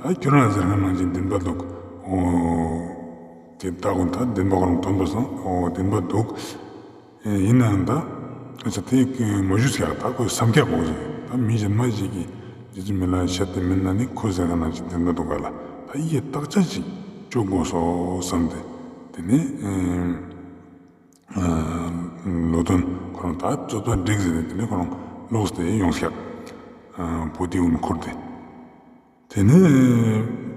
ད་ཁྱོད་རང་ཟེར་མཁན་ནང་བཞིན་བདེན་པ་འདུག། འོ་དེ་ད་གོ་ད་བདེན་པ་ཁོ་རང་ཐོན་པ་སང་འོ་བདེན་པ་འདུག། ཨེ་ཡིན་ནའང་ད་ཨ་ཅག་དེ་མ་ཞུས་ཀྱག། ད་ཁོས་བསམ་ཀྱག་གོ་ཟེར། ད་མི་གཞན་མ་ཞིག་གི་རྗེ་བཙུན་མི་ལ་རས་པའི་ཤ་དེ་མན་ན་ནི་ཁོ་ཟེར་མཁན་ནང་བཞིན་བདེན་པ་འདུག་ག་ལ། ད་ཡི་གེ་བརྟག་དཔྱད་ཅིག་བཅོ་དགོས་སོ་བསམ་སྟེ། དེ་ནི་ཨ་ལོ་ཐོན་ཁོ་རང་ད་རྩོད་པ་འགྲིག་ཟེར་ཏེ་དེ་ནི་ཁོ་རང་ལོག་སྟེ་ཡོངས་ཀྱག། ཨ་བུ་དེ་གུན་འཁུར་ཏེ། དེ་ནི་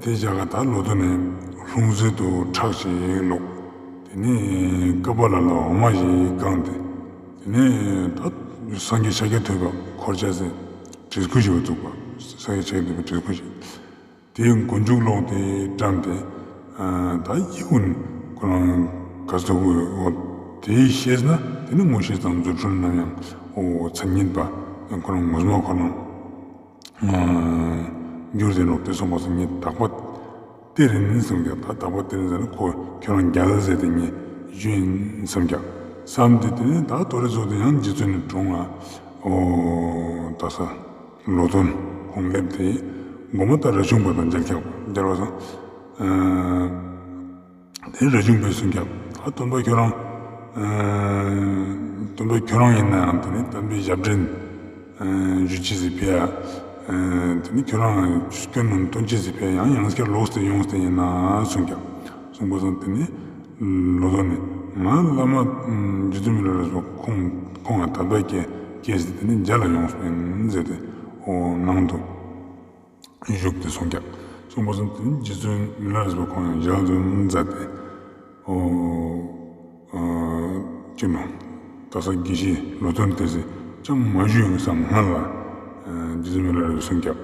དེ་ཞག་ག་ད་ལོ་ཐོན་ནི་ལྷུང་བཟེད་དུ་ཁྲག་ཅིག་བླུགས། དེ་ནི་ཀ་པཱ་ལ་ལ་འོ་མ་ཞིག་བཀང་སྟེ། དེ་ནི་ད་སངས་རྒྱས་ཤཱཀྱ་ཐུབ་པ་འཁོར་བཅས་སི་བྲིས་སྐུ་ཞིག་བཙུགས་པ། སངས་རྒྱས་ཤཱཀྱ་ཐུབ་པའི་བྲིས་སྐུ་ཞིག། དེའི་མགོ་མཇུག་ལོག་སྟེ་བཀྲམ་སྟེ། ཨ་ད་ཡི་གུན་ཁོ་རང་ག་ཟུག་འོ་དེའི་ཤེས་ན་དེ་ནི་མངོན་ཤེས་དང་རྫུ་འཕྲུལ་རྣམས་ཡང་འོ་མཚན་ཉིད་པ་ཁོ་རང་ངོ་མ་ཁོ་རང་འགྱུར་ཏེ་ནོག། དེ་སོང་པ་སང་ངས་དག་པ་སྟེར་ཡིན་བསམ་ཀྱག། ད་དག་པ་སྟེར་ཡིན་ཟེར་ན་ཁོ་ཁྱོད་རང་རྒྱལ་ཟེར་ཏེ་ངས་ཞུ་ཡིན་བསམ་ཀྱག། བསམ་སྟེ་དེ་ནི་ད་དོ་རེ་ཚོ་དེ་ཡང་རྗེ་བཙུན་ནི་དྲུང་ལ་འོ་ད་ས། ལོ་ཐོན་ཁོང་སླེབས་ཏེ་མགོ་མ་ད་རས་ཆུང་པ་དང་མཇལ་ཀྱག། མཇལ་བ་སང་དེ་རས་ཆུང་པས་གསུངས་ཀྱག། ད་སྟོན་པ་ཁྱོད་རང་སྟོན་པ་ཁྱོད་རང་ཡིན་ནའང་དེ་ནི་དམ་པའི་ཞབས་འདྲེན་ཞུ་ཅེས་སི་ཕི་ཡ། དེ་ནི་ཁྱོད་རང་སྐྱོན་རྣམས་སྟོན་ཅེས་སི་ཕི་ཡ་ཡང་ཡང་སྐྱར་ལོག་སྟེ་ཡོངས་ཏེ་ཡིན་ན་གསུངས་ཀྱག། གསུངས་པ་སང་དེ་ནི་ལོ་ཐོན་ནི་ང་བླ་མ་རྗེ་བཙུན་མི་ལ་རས་པ་ཁོང་ཁོང་ང་ད་ལྟ་སྐྱེས་སྐྱེས་ཏེ་དེ་ནི་མཇལ་ལ་ཡོངས་པ་ཡིན་ཟེར་ཏེ་འོ་ནང་དུ་བཞུགས་ཏེ་གསུངས་ཀྱག། གསུངས་པ་སང་དེ་ནི་རྗེ་བཙུན་མི་ལ་རས་པ་ཁོང་ཡང་ཞལ་འཛུམ་མཛད་དེ་འོ་ཨ་ཅི་ནོ་ད་ས་དགེ་བཤེས་ལོ་ཐོན་དེ་ཟེར་ཅང་མ་ཞུས་ཡོང་བསམ་སྔ་ལ་རྗེ་བཙུན་མི་ལ་རས་པས་གསུངས་ཀྱག།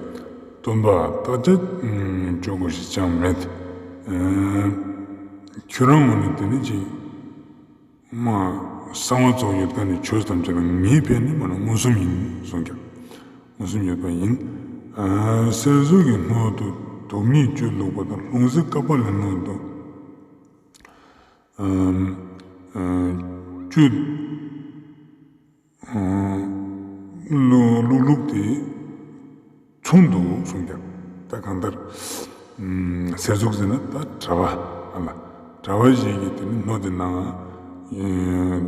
སྟོན་པ་བརྟག་དཔྱད་བཅོ་དགོས་ཤེས་ཅང་མེད། ཁྱོད་རང་ངོས་ནས་དེ་ནི་ཅིག་མ་གསང་བ་ཚོགས་ཡོད་མཁན་ནི་ཆོས་ཐམས་ཅད་ལ་ངའི་ཕན་ནི་མ་ན་མངོན་སུམ་ཡིན་གསུངས་ཀྱག། མངོན་སུམ་ཡོད་པ་ཡིན། ཨ་གསེར་གཟུགས་ཀྱི་སྣོད་དུ་དུག་ཉིད་བཅུད་བླུགས་པ་དང་ལྷུང་བཟེད་ཀ་པཱ་ལའི་སྣོད་དུ་ཨ་ཨ་བཅུད་ཨ་བླུགས་བླུགས་ཏེ་མཚུངས་འདུག་གསུངས་ཀྱག། ད་གང་ལྟར་ཨ་གསེར་གཟུགས་ཟེར་ན་ད་གྲྭ་པ་ཨ་ལ་གྲྭ་པ་ཞིག་གི་དེ་ནི་སྣོད་དེ་ནང་ཨ་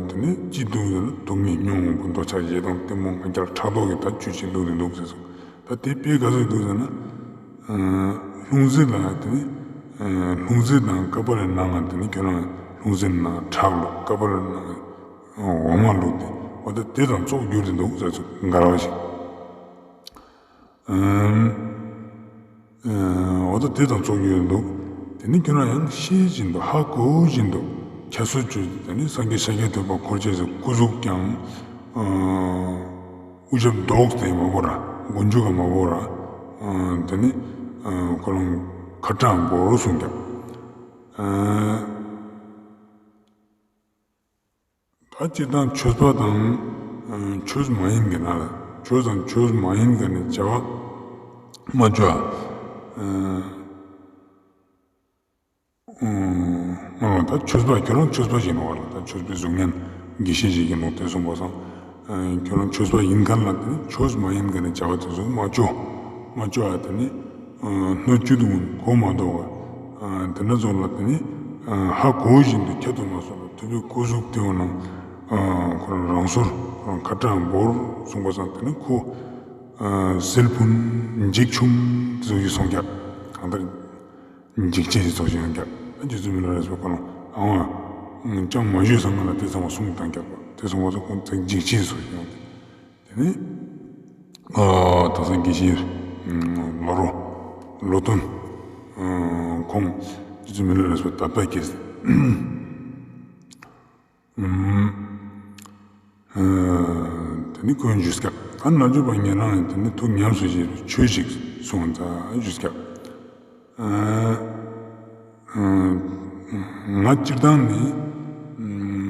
དེ་ནི་ཅི་འདུག་ཟེར་ན་དུག་ཉིད་ཉུང་ངུ་འདོད་ཆགས་ཞེ་སྡང་གཏི་མུག་ང་རྒྱལ་ཕྲག་དོག་གི་ད་བཅུད་ཅིག་བླུགས་ཏེ་འདུག་ཟེར་སོང་། ད་དེ་དཔེ་ག་ཟུག་འདུག་ཟེར་ན་ཨ་ལྷུང་བཟེད་ལ་དེ་ནི་ ལྷུང་བཟེད་ནང་ཀ་པར་ནང་ང་དེ་ནི་ཁྱོད་རང་ལྷུང་བཟེད་ནང་ཁྲག་བླུགས། ཀ་པར་ནང་འོ་མ་བླུགས་ཏེ་འོ་ད་དེ་དང་ཙོགས་གྱུར་ཏེ་འདུག་ཟེར་ཚུལ་འགལ་བ་ཞིག་འོ་ད་དེ་དང་ཙོགས་གྱུར་ཏེ་འདུག་དེ་ནི་ཁྱོད་རང་ཡང་ཤེས་བཞིན་དུ་ཧ་གོ་བཞིན་དུ་ཁྱད་གསོད་བཅོས། དེ་ནི་སངས་རྒྱས་ཤཱཀྱ་ཐུབ་པ་འཁོར་བཅས་སུ་སྐུ་གཟུགས་ཀྱང་། དབུ་ཞབས་རྡོག་སྟེ་མ་བོར་ར། མགོ་མཇུག་ག་མ་བོར་ར། དེ་ནི་ཁོ་རང་ཁ་ཏྲང་བོར་གསུངས་ཀྱང་། ད་སྤྱིར་བཏང་ཆོས་པ་དང་ཆོས་མ་ཡིན་གྱི་ནང་ལ་ཆོས་དང་ཆོས་མ་ཡིན་གྱི་ནི་བྱ་བ་མ་བཅོ་ཨ། ཨོ། ད་ཆོས་པ་ཁྱོད་རང་ཆོས་པ་ཞིག་ནོག་ལ། ད་ཆོས་པའི་གཟུགས་བརྙན་དགེ་བཤེས་ཞིག་གི་ནོག་དེ་སོང་པ་སང་། ཁྱོད་རང་ཆོས་པ་ཡིན་མཁན་ལ་དེ་ནི་ཆོས་མ་ཡིན་མཁན་ནི་བྱ་བ་དེ་ཚོ་མ་བཅོ། མ་བཅོ་ཨ་དེ་ནི། སྣོད་བཅུད་དུ་གོ་མ་ལྡོག་པ། དེ་འདྲ་ཚོ་ལ་དེ་ནི། ཧ་གོ་བཞིན་དུ་ཁྱད་དུ་མ་གསོད་པར་ཐུབ་པའི་སྐུ་གཟུགས་དེ་འོ་ནང་། ཁོ་རང་རང་སོར་ཁོ་རང་ཁ་ཏྲང་བོར་སོང་པ་སང་དེ་ནི་ཁོ། ཟིལ་ཕུན་འཇིགས་ཆུང་དེ་ཚོ་ཞིག་སོང་ཀྱང་། གང་ལྟར། འཇིགས་བྱེད་ཀྱི་ཚོགས་ཤིག་ཡོང་ཀྱང་། རྗེ་བཙུན་མི་ལ་རས་པས་ཁོ་ལ་ཨང་། ཅང་མ་ཞུས་སང་ང་ལ་དེ་ཚང་མ་གསུངས་བཏང་ཀྱང་། དེ་སོང་པ་སང་ཁོང་ཚང་འཇིགས་བྱེད་ཀྱི་ཚོགས་ཤིག་ཡོང་སྟེ། དེ་ནས་ཨ་དག་ས་དགེ་བཤེས་ལོ་རོ་ལོ་སྟོན་ཁོང་རྗེ་བཙུན་མི་ལ་རས་པས་དད་པ་སྐྱེས། དེ་ནི་ཁོས་ཞུས་ཀྱང་། ད་རྣལ་འབྱོར་པ་ཉན་རང་ཡིན་དེ་ནི་ཐུགས་ཉམས་སུ་བཞེས་པའི་ཆོས་ཤིག་གསུངས་ཙང་ཞུས་ཀྱང་། ང་སྤྱིར་བཏང་ནི་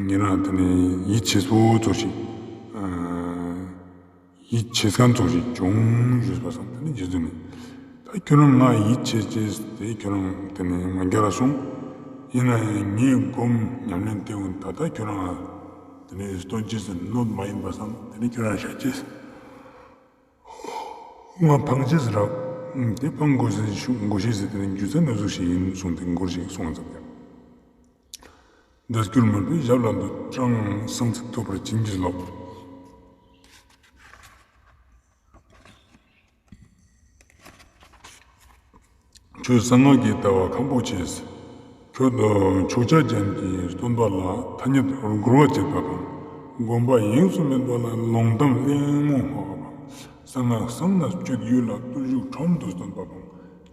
ཉན་རང་དེ་ནི་ཡིད་ཆེས་པོ་ཙོགས་ཤིག་ཡིད་ཆེས་མཁན་ཙོགས་ཤིག་བྱུང་ཞུས་པ་སང་དེ་ནི་རྗེ་བཙུན་ནི། ད་ཁྱོད་རང་ང་ཡིད་ཆེས་ཅེས་དེ་ཁྱོད་རང་དེ་ནི་མ་རྒྱལ་ལ་སོང་། ཡིན་ན་ཡང་ངའི་སྒོམ་ཉམས་ལེན་དེ་འོན་ད་ལྟ་ཁྱོད་རང་དེ་ནི་སྟོན་ཅེས་སུ་གནོད་མ་ཡིན་པ་སང་དེ་ནི་ཁྱོད་རང་བཤད་ཅེས། ང་ཕང་ཅེས་རག་དེ་ཕང་དགོས་ཤེས་དགོས་ཤེས་དེ་ནི་རྒྱུ་མཚན་ནི་ཟུག་ཞིག་ཡིན་གསུངས་ཏེ་མགུར་ཞིག་གསུངས་ཙམ་ཀྱང་། འདི་སྐྱུར་མོས་པའི་ཞབས་ལ་འདུད། ཀྲང་གསང་ཚིག་ཐོབ་པར་བྱིན་གྱིས་རློབས། ཆོས་གསང་སྔགས་ཀྱི་ལྟ་བ་ཁམས་པོ་ཆེས། ཁྱོད་ཕྱོགས་ཆ་ཅན་གྱི་སྟོན་པ་ལ་ཐ་སྙད་རྒོལ་བ་བྱེད་པ་དང་། སྒོམ་པ་ཡེངས་སུ་མེད་པ་ལ་ལོང་གཏམ་གླེང་མོ་སྨྲ་བ་དང་། གསང་སྔགས་གསང་ན་སྤྱོད་ཡུལ་ལ་བརྟུལ་ཞུགས་ཁྲོམ་དུ་སྟོན་པ་དང་།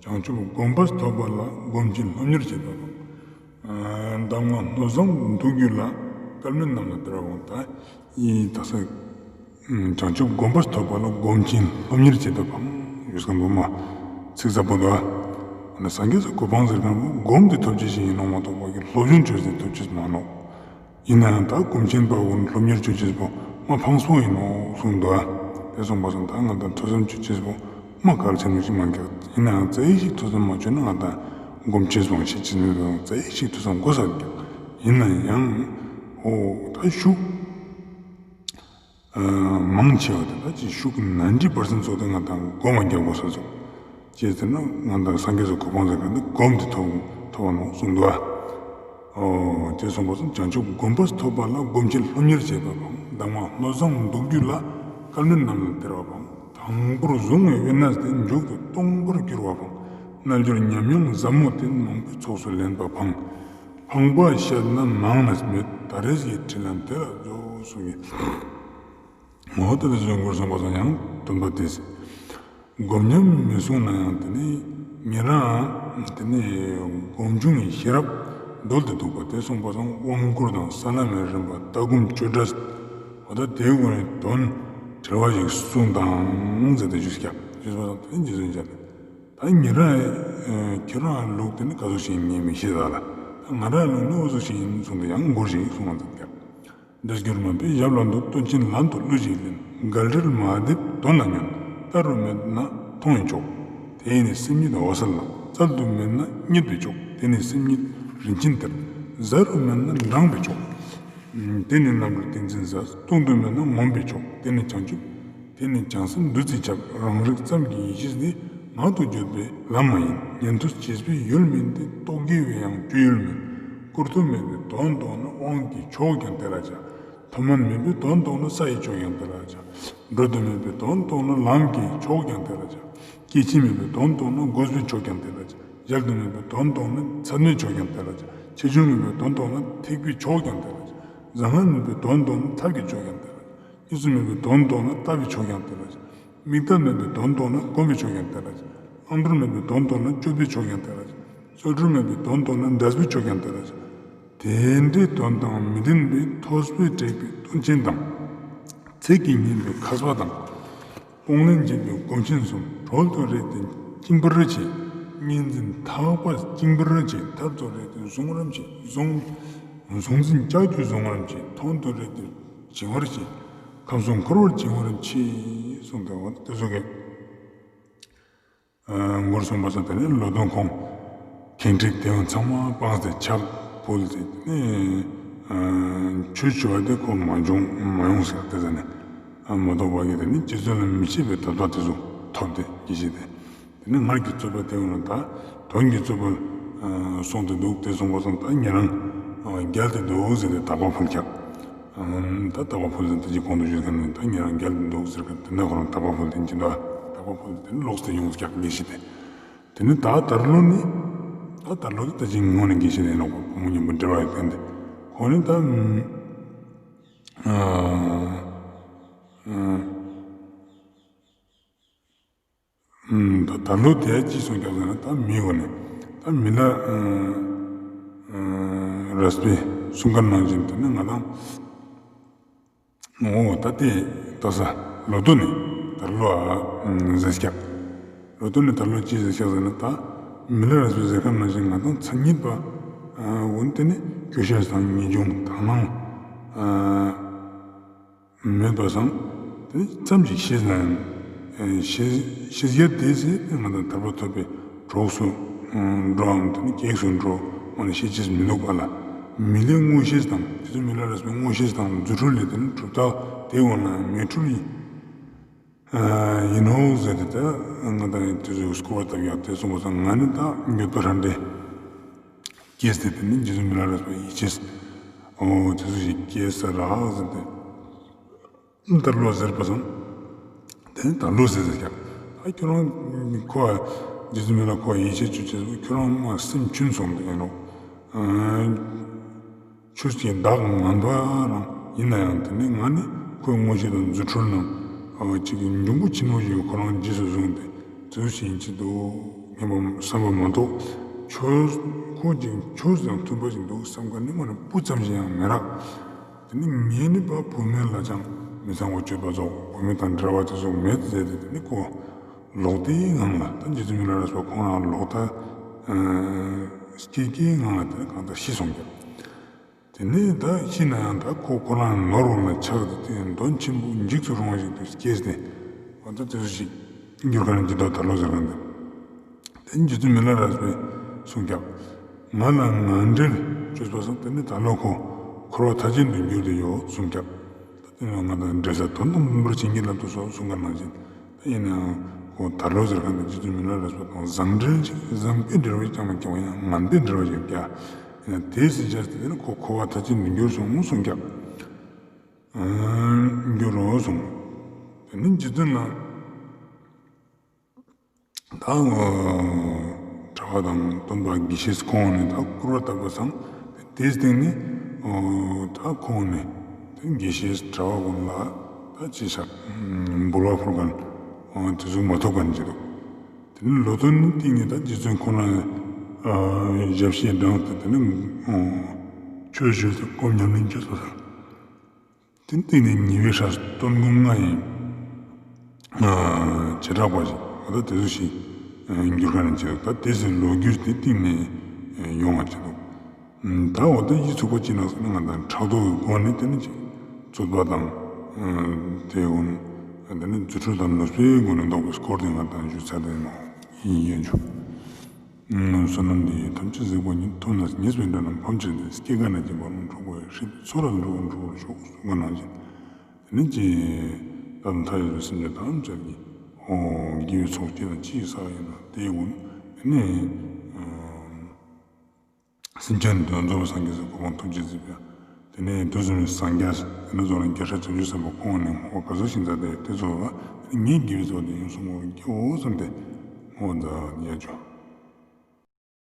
བྱང་ཆུབ་སྒོམ་པ་ཐོབ་པ་ལ་སྒོམ་ཆེན་སློབ་གཉེར་བྱེད་པ་དང་། གདམས་ངག་སྣོད་བཟང་འདུག་རྒྱུད་ལ་སྐལ་མེད་རྣམས་ལ་སྟེར་བ་དང་། ད་ཡི་དག་ས་བྱང་ཆུབ་སྒོམ་པ་ཐོབ་པ་ལ་སྒོམ་ཆེན་སློབ་གཉེར་བྱེད་པ་དང་ཡོད་སྐམ་པོ་མ་ཚིག་ཟབ་པོ་འདུག་ཨ་ནི་སངས་རྒྱས་སུ་གོ་འཕང་ཟེར་མཁན་པོ་སྒོམ་དེ་ཐོབ་ཅེས་ཤིག་ཡིན་ནོག་མ་གཏོགས་པ་གི་སློབ་སྦྱོང་ཅོ་ཅེས་ཐོབ་ཅེས་མ་ནོག་ཡིན་ན་ཡང་ད་སྒོམ་ཆེན་པ་གུན་སློབ་གཉེར་ཅོ་ཅེས་པོ་མ་ཕངས་པོ་ཡིན་ནོག་གསུངས་འདུག་ཨ། དེ་སོང་པ་སང་ད་ང་དང་ཐོས་བསམ་ཅོ་ཅེས་པོ་མ་གལ་ཆེན་པོ་ཞིག་མ་འགྱག་ཡིན་ན་ཡང་རྩ་བ་ཞིག་ཐོས་བསམ་མ་ཅོས་ན་ང་དང་སྒོམ་ཆེན་པོ་ཤེས་ཅེས་མེད་པ་རྩ་བ་ཞིག་ཐོས་བསམ་དགོས་ས་འགྱག་ཡིན་ན་ཡང་འོ་ད་ཤུགས་མང་ཆེ་བ་དེ་ད་ཅི་ཤུགས་ནན་ཏི་པར་སེན་ཚོ་དེ་ང་དང་སྒོམ་མ་རྒྱག་དགོས་ས་ཚོ། ཅི་ཟེར་ན་ང་དང་སངས་རྒྱས་སུ་གོ་འཕང་ཟེར་མཁན་དེ་སྒོམ་དེ་ཐོབ་ཐོབ་ནོག་གསུངས་འདུག་ཨ། ཨོ། ཅེས་གསུངས་པ་སང་བྱང་ཆུབ་སྒོམ་པ་ཐོབ་པ་ལ་སྒོམ་ཆེན་སློབ་གཉེར་བྱེད་པ་དང་། གདམས་ངག་སྣོད་བཟང་འདུག་རྒྱུད་ལ་སྐལ་མེད་རྣམས་ལ་སྟེར་བ་དང་། དང་པོར་བཟུང་བའི་དབེན་གནས་དེ་མཇུག་ཏུ་སྟོང་པར་གྱུར་བ་དང་། རྣལ་འབྱོར་ཉམས་མྱོང་ཟབ་མོ་དེ་མང་པོའི་ཚོགས་སུ་ལེན་པ་དང་། ཕངས་པ་བཤད་ན་མང་ན་མེད་ད་རེས་ཀྱི་འཕྲིན་ལས་དེ་ལ་རྫོགས་གསུངས་ཡོད། འོ་ད་དེ་ཚོའི་མགུར་གསུངས་པ་སང་ཡང་སྟོན་པ་དེས་སྒོམ་ཉམས་མི་གསུངས་ན་ཡང་དེ་ནི་ཉེ་རང་དེ་ནི་སྒོམ་བྱུང་གི་ཤེས་རབ་རྡོལ་ཏེ་འདུག་པ་དེ་གསུངས་པ་སང་དབང་བསྐུར་དང་ས་ལམ་མའི་རིམ་པ་ལྟ་སྒོམ་སྤྱོད་འབྲས་འོ་ད་དེའི་སྒོ་ནས་དོན་བྲལ་བ་ཞིག་གསུངས་དང་ཟེར་ཏེ་ཞུས་ཀྱང་ཞུས་པ་སང་དེ་ནི་རྗེ་བཙུན་མཇལ་ཏེ་ད་ཉེ་རང་ཁྱེད་རང་ལུགས་དེ་ནི་ག་ཟུག་ཞིག་ཡིན་ངས་མི་ཤེས་ད་ལ་ད་ང་རང་ལུགས་ནི་འོ་ཟུག་ཞིག་ཡིན་གསུངས་ཏེ་ཡང་མགུར་ཞིག་གསུངས་པ་མཛད་ཀྱང་། འདི་སྐྱུར་མོས་པའི་ཞབས་ལ་འདུད། སྟོན་ཆེན་ལམ་དུ་གླུ་ཞིག་ལེན། དགའ་འབྲེལ་མ་བསྡེབས་དོན་ལ་ཉོན། བལྟ་རུ་མེད་ན་མཐོང་བས་ཆོག་དེ་ནི་སེམས་ཉིད་འོད་གསལ་ལ། བཙལ་དུ་མེད་ན་རྙེད་པས་ཆོག་དེ་ནི་སེམས་ཉིད་རིན་ཆེན་གཏེར། ཟ་རུ་མེད་ན་འགྲངས་པས་ཆོག་དེ་ནི་རྣམ་གྲོལ་ཏིང་འཛིན་ཟབ། བཏུང་དུ་མེད་ན་ངོམས་པས་ཆོག་དེ་ནི་བྱང་ཆུབ། དེ་ནི་བྱང་སེམས་བདུད་རྩིས་ཁྱབ། རང་རིག་ཙམ་གྱི་ཡེ་ཤེས་འདི། ངང་དུ་བརྗོད་པའི་ལམ་མ་ཡིན། ཉན་ཐོས་བྱེད་པའི་ཡུལ་མིན་ཏེ། རྟོག་གེ་བས་ཡང་སྤྱོད་ཡུལ་མིན། བཀུར་ཐུབ་མེད་པས་དོན་རྟོགས་ན། དབང་གིས་ཆོག་ཀྱང་དེ་ལ་བྱ། མཐོ་དམན་མེད་པས་དོན་རྟོགས་ན། ས་ཡིས་ཆོག་ཀྱང་དེ་ལ་བྱ། འགྲོ་དོན་མེད་པས་དོན་རྟོགས་ན། ལམ་གྱིས་ཆོག་ཀྱང་དེ་ལ་བྱ། སྐྱེ་འཆི་མེད་པས་དོན་རྟོགས་ན། དགོས་པས་ཆོག་ཀྱང་དེ་ལ་བྱ། འཇལ་དུ་མེད་པའི་དོན་རྟོགས་ན་ཚད་མའི་ཕྱོགས་ཀྱང་དེ་ལ་ཕྱིན། ཆེ་ཆུང་མེད་པའི་དོན་རྟོགས་ན་ཐེག་པའི་ཕྱོགས་ཀྱང་དེ་ལ་ཕྱིན། བཟང་ངན་མེད་པའི་དོན་རྟོགས་ན་ཐབས་ཀྱི་ཕྱོགས་ཀྱང་དེ་ལ་ཕྱིན། གཉིས་སུ་མེད་པའི་དོན་རྟོགས་ན་ལྟ་བའི་ཕྱོགས་ཀྱང་དེ་ལ་ཕྱིན། དམིགས་མཐའ་མེད་པའི་དོན་རྟོགས་ན་སྒོམ་པའི་ཕྱོགས་ཀྱང་དེ་ལ་ཕྱིན། ཨང་གྲངས་མེད་པའི་དོན་རྟོགས་ན་སྤྱོད་པའི་ཕྱོགས་ཀྱང་དེ་ལ་ཕྱིན། ཚུལ་ཁྲིམས་མེད་པའི་དོན་རྟོགས་ན་འདྲེས་པའི་ཕྱོགས་ཀྱང་དེ་ལ་ཕྱིན། དེ་འདྲའི་དོན་དང་མི་ལྡན་པའི་ཐོས་པས་དྲེགས་པའི་དོན་ཆེན་དང་། ཚིག་གིས་ཉན་པའི་མཁས་པ་དང་། སྤོང་ལེན་བྱེད་པའི་སྒོམ་ཆེན་གསུམ། གྲོལ་དུ་རེག་སྟེ་བཅིངས་པར་བྱེད། གཉིས་འཛིན་ཐག་པས་བཅིངས་པར་བྱེད། ཐར་དུ་རེག་སྟེ་བཟུང་བར་བྱེད། གཟུང་གཟུང་འཛིན་ལྕགས་ཀྱུས་བཟུང་བར་བྱེད། ཐོན་དུ་རེག་སྟེ་བཅིང་བར་བྱེད། ཁམས་གསུམ་འཁོར་བར་བཅིང་བར་བྱེད། གསུངས་ཏེ་འོ་དེ་ཟུག་གི་མགུར་གསུངས་པ་སང་དེ་ནས་ལོ་ཏོག་ཁོང་གེང་དྲེགས་དེ་ཚང་མ་སྤངས་ཏེ་ཕྱག་ཕུལ་ཏེ་དེ་ནས་ཆོས་ཞུ་བ་དེ་ཁོ་མ་བྱུང་མ་ཡོང་ཟེར་དེ་ཟ་ནས་མ་གཏོགས་པ་གི་དེ་ནས་རྗེ་བཙུན་ལ་མི་ཕྱེད་པའི་དད་པ་དེ་ཚོ་ཐོབ་སྟེ་དགེ་བཤེས་དེ། དེ་ནས་སྔར་གྱི་རྩོད་པ་དེ་འོ་ན་ད་དོན་གྱི་རྩོད་པ་སོང་སྟེ་འདུག་དེ་སོང་པ་སང་ད་ཉེ་རང་རྒྱལ་ཏེ་འདུག་ཟེར་ཏེ་དག་པ་ཕུལ་ཀྱག་ད་དག་པ་ཕུལ་ཟེར་ཏེ་ཅི་གོང་དུ་ཞུས་ཁན་ནི་ད་ཉེ་རང་རྒྱལ་ཏེ་འདུག་ཟེར་ཁན་དེ་ནས་ཁོ་རང་དག་པ་ཕུལ་ཏེ་ཅི་འདུག་དག་པ་ཕུལ་ཏེ་དེ་ནས་ལོག་སྟེ་ཡོང་ཀྱག་དགེ་བཤེས་དེ། དེ་ནས་ད་དར་ལོ་ནི་ད་དར་ལོ་དེ་ད་ཅི་ངོ་ནས་དགེ་བཤེས་དེ་ནོག་བུ་མོ་མཉམ་པོ་འབྲེལ་བ་ཡོད་ཁན་དེ་ཁོ་ནི་ད་ཨ་ཨ། ད་ད་ལོ་དེ་ཅི་སོང་ཀྱག་ཟེར་ན་ད་མི་འོ་ནས་ད་མི་ལ་རས་པའི་གསུང་ཁན་ནང་བཞིན་དེ་ནི་ང་དང་འོ་ད་དེ་ད་ས་ལོ་ཏོག་ནས་ད་ལོ་ཨ་ཟེར་ཀྱག་ལོ་ཏོག་ནས་ད་ལོ་ཅི་ཟེར་ཀྱག་ཟེར་ན་ད་མི་ལ་རས་པའི་ཟེར་ཁན་ནང་བཞིན་ང་དང་མཚན་ཉིད་པ་འོ་དེ་ནི་སྐྱོ་ཤས་དང་ངེས་འབྱུང་དག་སྣང་མེད་པ་སང་དེ་ཙམ་ཞིག་ཤེས་ན་ཡང་ཤེས་ཤེས་ཡ་དེ་ཟེར་ང་དང་ཐར་པ་ཐོབ་པའི་གྲོགས་སུ་འགྲོའམ་དེ་ནི་གེགས་སུ་འགྲོ་འོ་ན་ཤེས་ཅེས་མི་འདུག་པ་ལ། མི་ལའི་མངོན་ཤེས་དང་དེ་ཚོ་མི་ལ་རས་པའི་མངོན་ཤེས་དང་རྫུ་འཕྲུལ་ལས་དེ་ནི་གྲུབ་རྟགས་དེ་འོ་ན་མི་འཁྲུལ་ཡིན་ནོག་ཟེར་ཏེ་ད་ང་དང་དེ་ཚོ་སྐུར་བ་བཏབ་ཡག་དེ་སོང་པ་སང་ང་ནི་ད་འགྱོད་པ་རང་འདྲེ། སྐྱེས་ཏེ་དེ་ནི་རྗེ་བཙུན་མི་ལ་རས་པ་ཡིད་ཆེས། འོ་དེ་ཚོ་ཞིག་སྐྱེས་ས་རག་ཟེར་ཏེ། དར་ལོ་ཟེར་པ་སང་། དེ་ནི་དར་ལོ་ཟེར་ཟེར་ཀྱག་ད་ཁྱོད་རང་ཁོ་རྗེ་བཙུན་མི་ལ་ཁོ་ཡིད་ཆེས་ཅོ་ཅེས་ཁྱོད་རང་མ་སེམས་ཆུང་སོང་དེ་ཡིན་ནོག་ཆོས་ཀྱི་བདག་ངན་པ་རང་ཡིན་ན་ཡང་དེ་ནི་ང་ནི་ཁོའི་མངོན་ཤེས་དང་རྫུ་འཕྲུལ་ནང་ཅིག་གི་འབྱུང་པོ་ཆེན་མོ་ཞིག་ཁོ་རང་རྗེས་སུ་བཟུང་སྟེ་ཚུལ་བཞིན་ཅི་འདུག་ངན་པ་བསམ་པ་མ་གཏོགས་ཆོས་ཁོ་ཅིག་ཆོས་དང་མཐུན་པ་ཞིག་འདུག་བསམ་མཁན་ནི་ང་ནི་སྤུ་ཙམ་ཞིག་ཡང་མི་རག་དེ་ནི་ངས་ནི་པ་བུད་མེད་ལ་ཅང་མི་ཚང་བ་སྤྱོད་པ་ཙོགས་བུད་མེད་དང་འབྲེལ་བ་དེ་ཙོགས་མེད་ཟེར་ཏེ་དེ་ནི་ཁོ་ལོག་སྟེ་ངང་ལ་ད་རྗེ་བཙུན་མི་ལ་རས་པ་ཁོང་རང་ལོག་ལྟ་སྐྱེ་སྐྱེའི་ངང་ལ་དེ་ནི་གང་ལྟར་ཤི་སོང་ཀྱག་དེ་ནས་ད་ཤི་ན་ཡང་ད་ཁོ་ཁོ་རང་ནོར་བ་ལ་ཆགས་ཏེ་དེ་དོན་ཆེན་པོ་འཇིགས་སུ་རུང་བ་ཞིག་ཏུ་སྐྱེས་ཏེ་འོ་ད་དེ་ཚོ་ཞིག་འགྱུར་ཁན་ནི་ཇི་ལྟར་ད་ལོ་ཟེར་ཁན་དེ། དེ་རྗེ་བཙུན་མི་ལ་རས་པས་གསུངས་ཀྱག་ང་ལ་ངན་འབྲེལ་བཅོས་པ་སང་དེ་ནི་ད་ལོ་ཁོ་འཁོར་བ་མཐའ་ཅན་དུ་འགྱུར་ཏེ་ཡོད་གསུངས་ཀྱག་ད་དེ་ནི་ང་དང་འབྲེལ་ས་དོན་དམ་པར་བྱིན་གྱིས་བརླབ་ཏུ་གསོལ་གསུངས་ཁན་ནང་བཞིན། ད་ཡིན་ནའང་ཁོ་ད་ལོ་ཟེར་ཁན་དེ་རྗེ་བཙུན་མི་ལ་རས་པ་དང་བཟང་འབྲེལ་ཅིག་བཟང་པོའི་འབྲེལ་བ་ཅིག་ཀྱང་མ་སྐྱེ་བ་ཡང་ངན་པའི་འབྲེལ་བ་ཞིག་ཀྱང་ཡིན་ན་དེ་སྲིད་ཆར་དེ་ནི་ཁོ་འཁོར་བ་མཐའ་ཅན་དུ་འགྱུར་སོང་གསུངས་ཀྱག་འགྱུར་རོ་གསུངས། དེ་ནི་རྗེ་བཙུན་ལ་ད་གྲྭ་པ་དང་སྟོན་པ་དགེ་བཤེས་ཁོང་ནི་ད་སྐུར་བ་བཏབ་པ་སང་དེའི་སྟེང་ནས་ད་ཁོང་ནི་དེ་དགེ་བཤེས་གྲྭ་པ་ཀུན་ལ་ད་ཅི་ཤག་འབུལ་བ་ཕུལ་ཁན་དེ་ཟུག་མ་ཐོབ་ཁན་ཅིག་འདུག་དེ་ནི་ལོ་ཏོག་ནི་སྟེང་ནས་ད་རྗེ་བཙུན་ཁོང་ལ་ཞབས་ཕྱི་འབྲངས་ཏེ་དེ་ནི་ཆོས་ཞུས་ཏེ་སྒོམ་ཉམས་ལེན་བྱས་སོ། དེ་སྟེང་ནས་ཉེ་བའི་སྲས་སྟོན་མགོན་ལྔ་ཡི་བྱེ་བྲག་པ་ཞིག་འོ་ད་དེ་ཚོ་ཞིག་འགྱུར་ཁན་ཅིག་འདུག་ད་དེ་ཚོའི་ལོ་རྒྱུས་དེ་སྟེང་ནས་ཡོང་བ་ཅིག་འདུག་ད་འོ་ད་ཡིད་ཚུགས་པ་ཅི་ནང་སོང་ན་ང་དང་ཕྲག་དོག་གི་སྒོ་ནས་དེ་ནི་ཅིག་རྩོད་པ་དང་དེ་འོ་ན་དེ་ནི་རྫུ་འཕྲུལ་དང་ནུས་པའི་སྒོ་ནས་བཟློག་པའི་སྐོར་དེ་ང་དང་ཞུ་ཚར་དེ་ནོག་ཡིན་ཡོད་འཇུ། བསོད་ནམས་འདི་ཡིས་ཐམས་ཅད་གཟིགས་པ་ཉིད། ཐོབ་ནས་ཉེས་པའི་དགྲ་རྣམས་ཕམ་བྱས་ཏེ། སྐྱེ་རྒ་ན་འཆིའི་རྦ་ཀློང་འཁྲུགས་པའི་ཕྱིར། སྲིད་པའི་མཚོ་ལས་འགྲོ་བ་སྒྲོལ་བར་ཤོག་གསུངས་པ་ནང་བཞིན། དེ་ནི་ཅི་ད་མཐའ་ཡས་པའི་སེམས་ཅན་ཐམས་ཅད་ཀྱི་འོ་དགེ་བའི་ཚོགས་ཅི་དང་ཅི་ཡིས་བསགས་ཡིན་ན་དེའི་སྒོ་ནས་དེ་ནི་སེམས་ཅན་དོན་རྫོགས་པའི་སངས་རྒྱས་སི་གོ་འཕང་ཐོབ་བྱེད་ཅེས་པའི་དེ་ནས་དུས་གསུམ་གྱི་སངས་རྒྱས་དེ་ནས་རྫོགས་ལ་རྒྱལ་སྲས་བྱང་ཆུབ་སེམས་དཔའ་ཁོང་ནས་འོ་ག་ཚོད་ཞིག་མཛད་དེ་དེ་ཚོ་ལ་ངས་དགེ་བའི་ཚོགས་དེ་ཡོངས་སུ་བསྔོ་བར་བགྱིའོ་བསམ་སྟེ་འོ་མཛད་ཡ་ཅོ།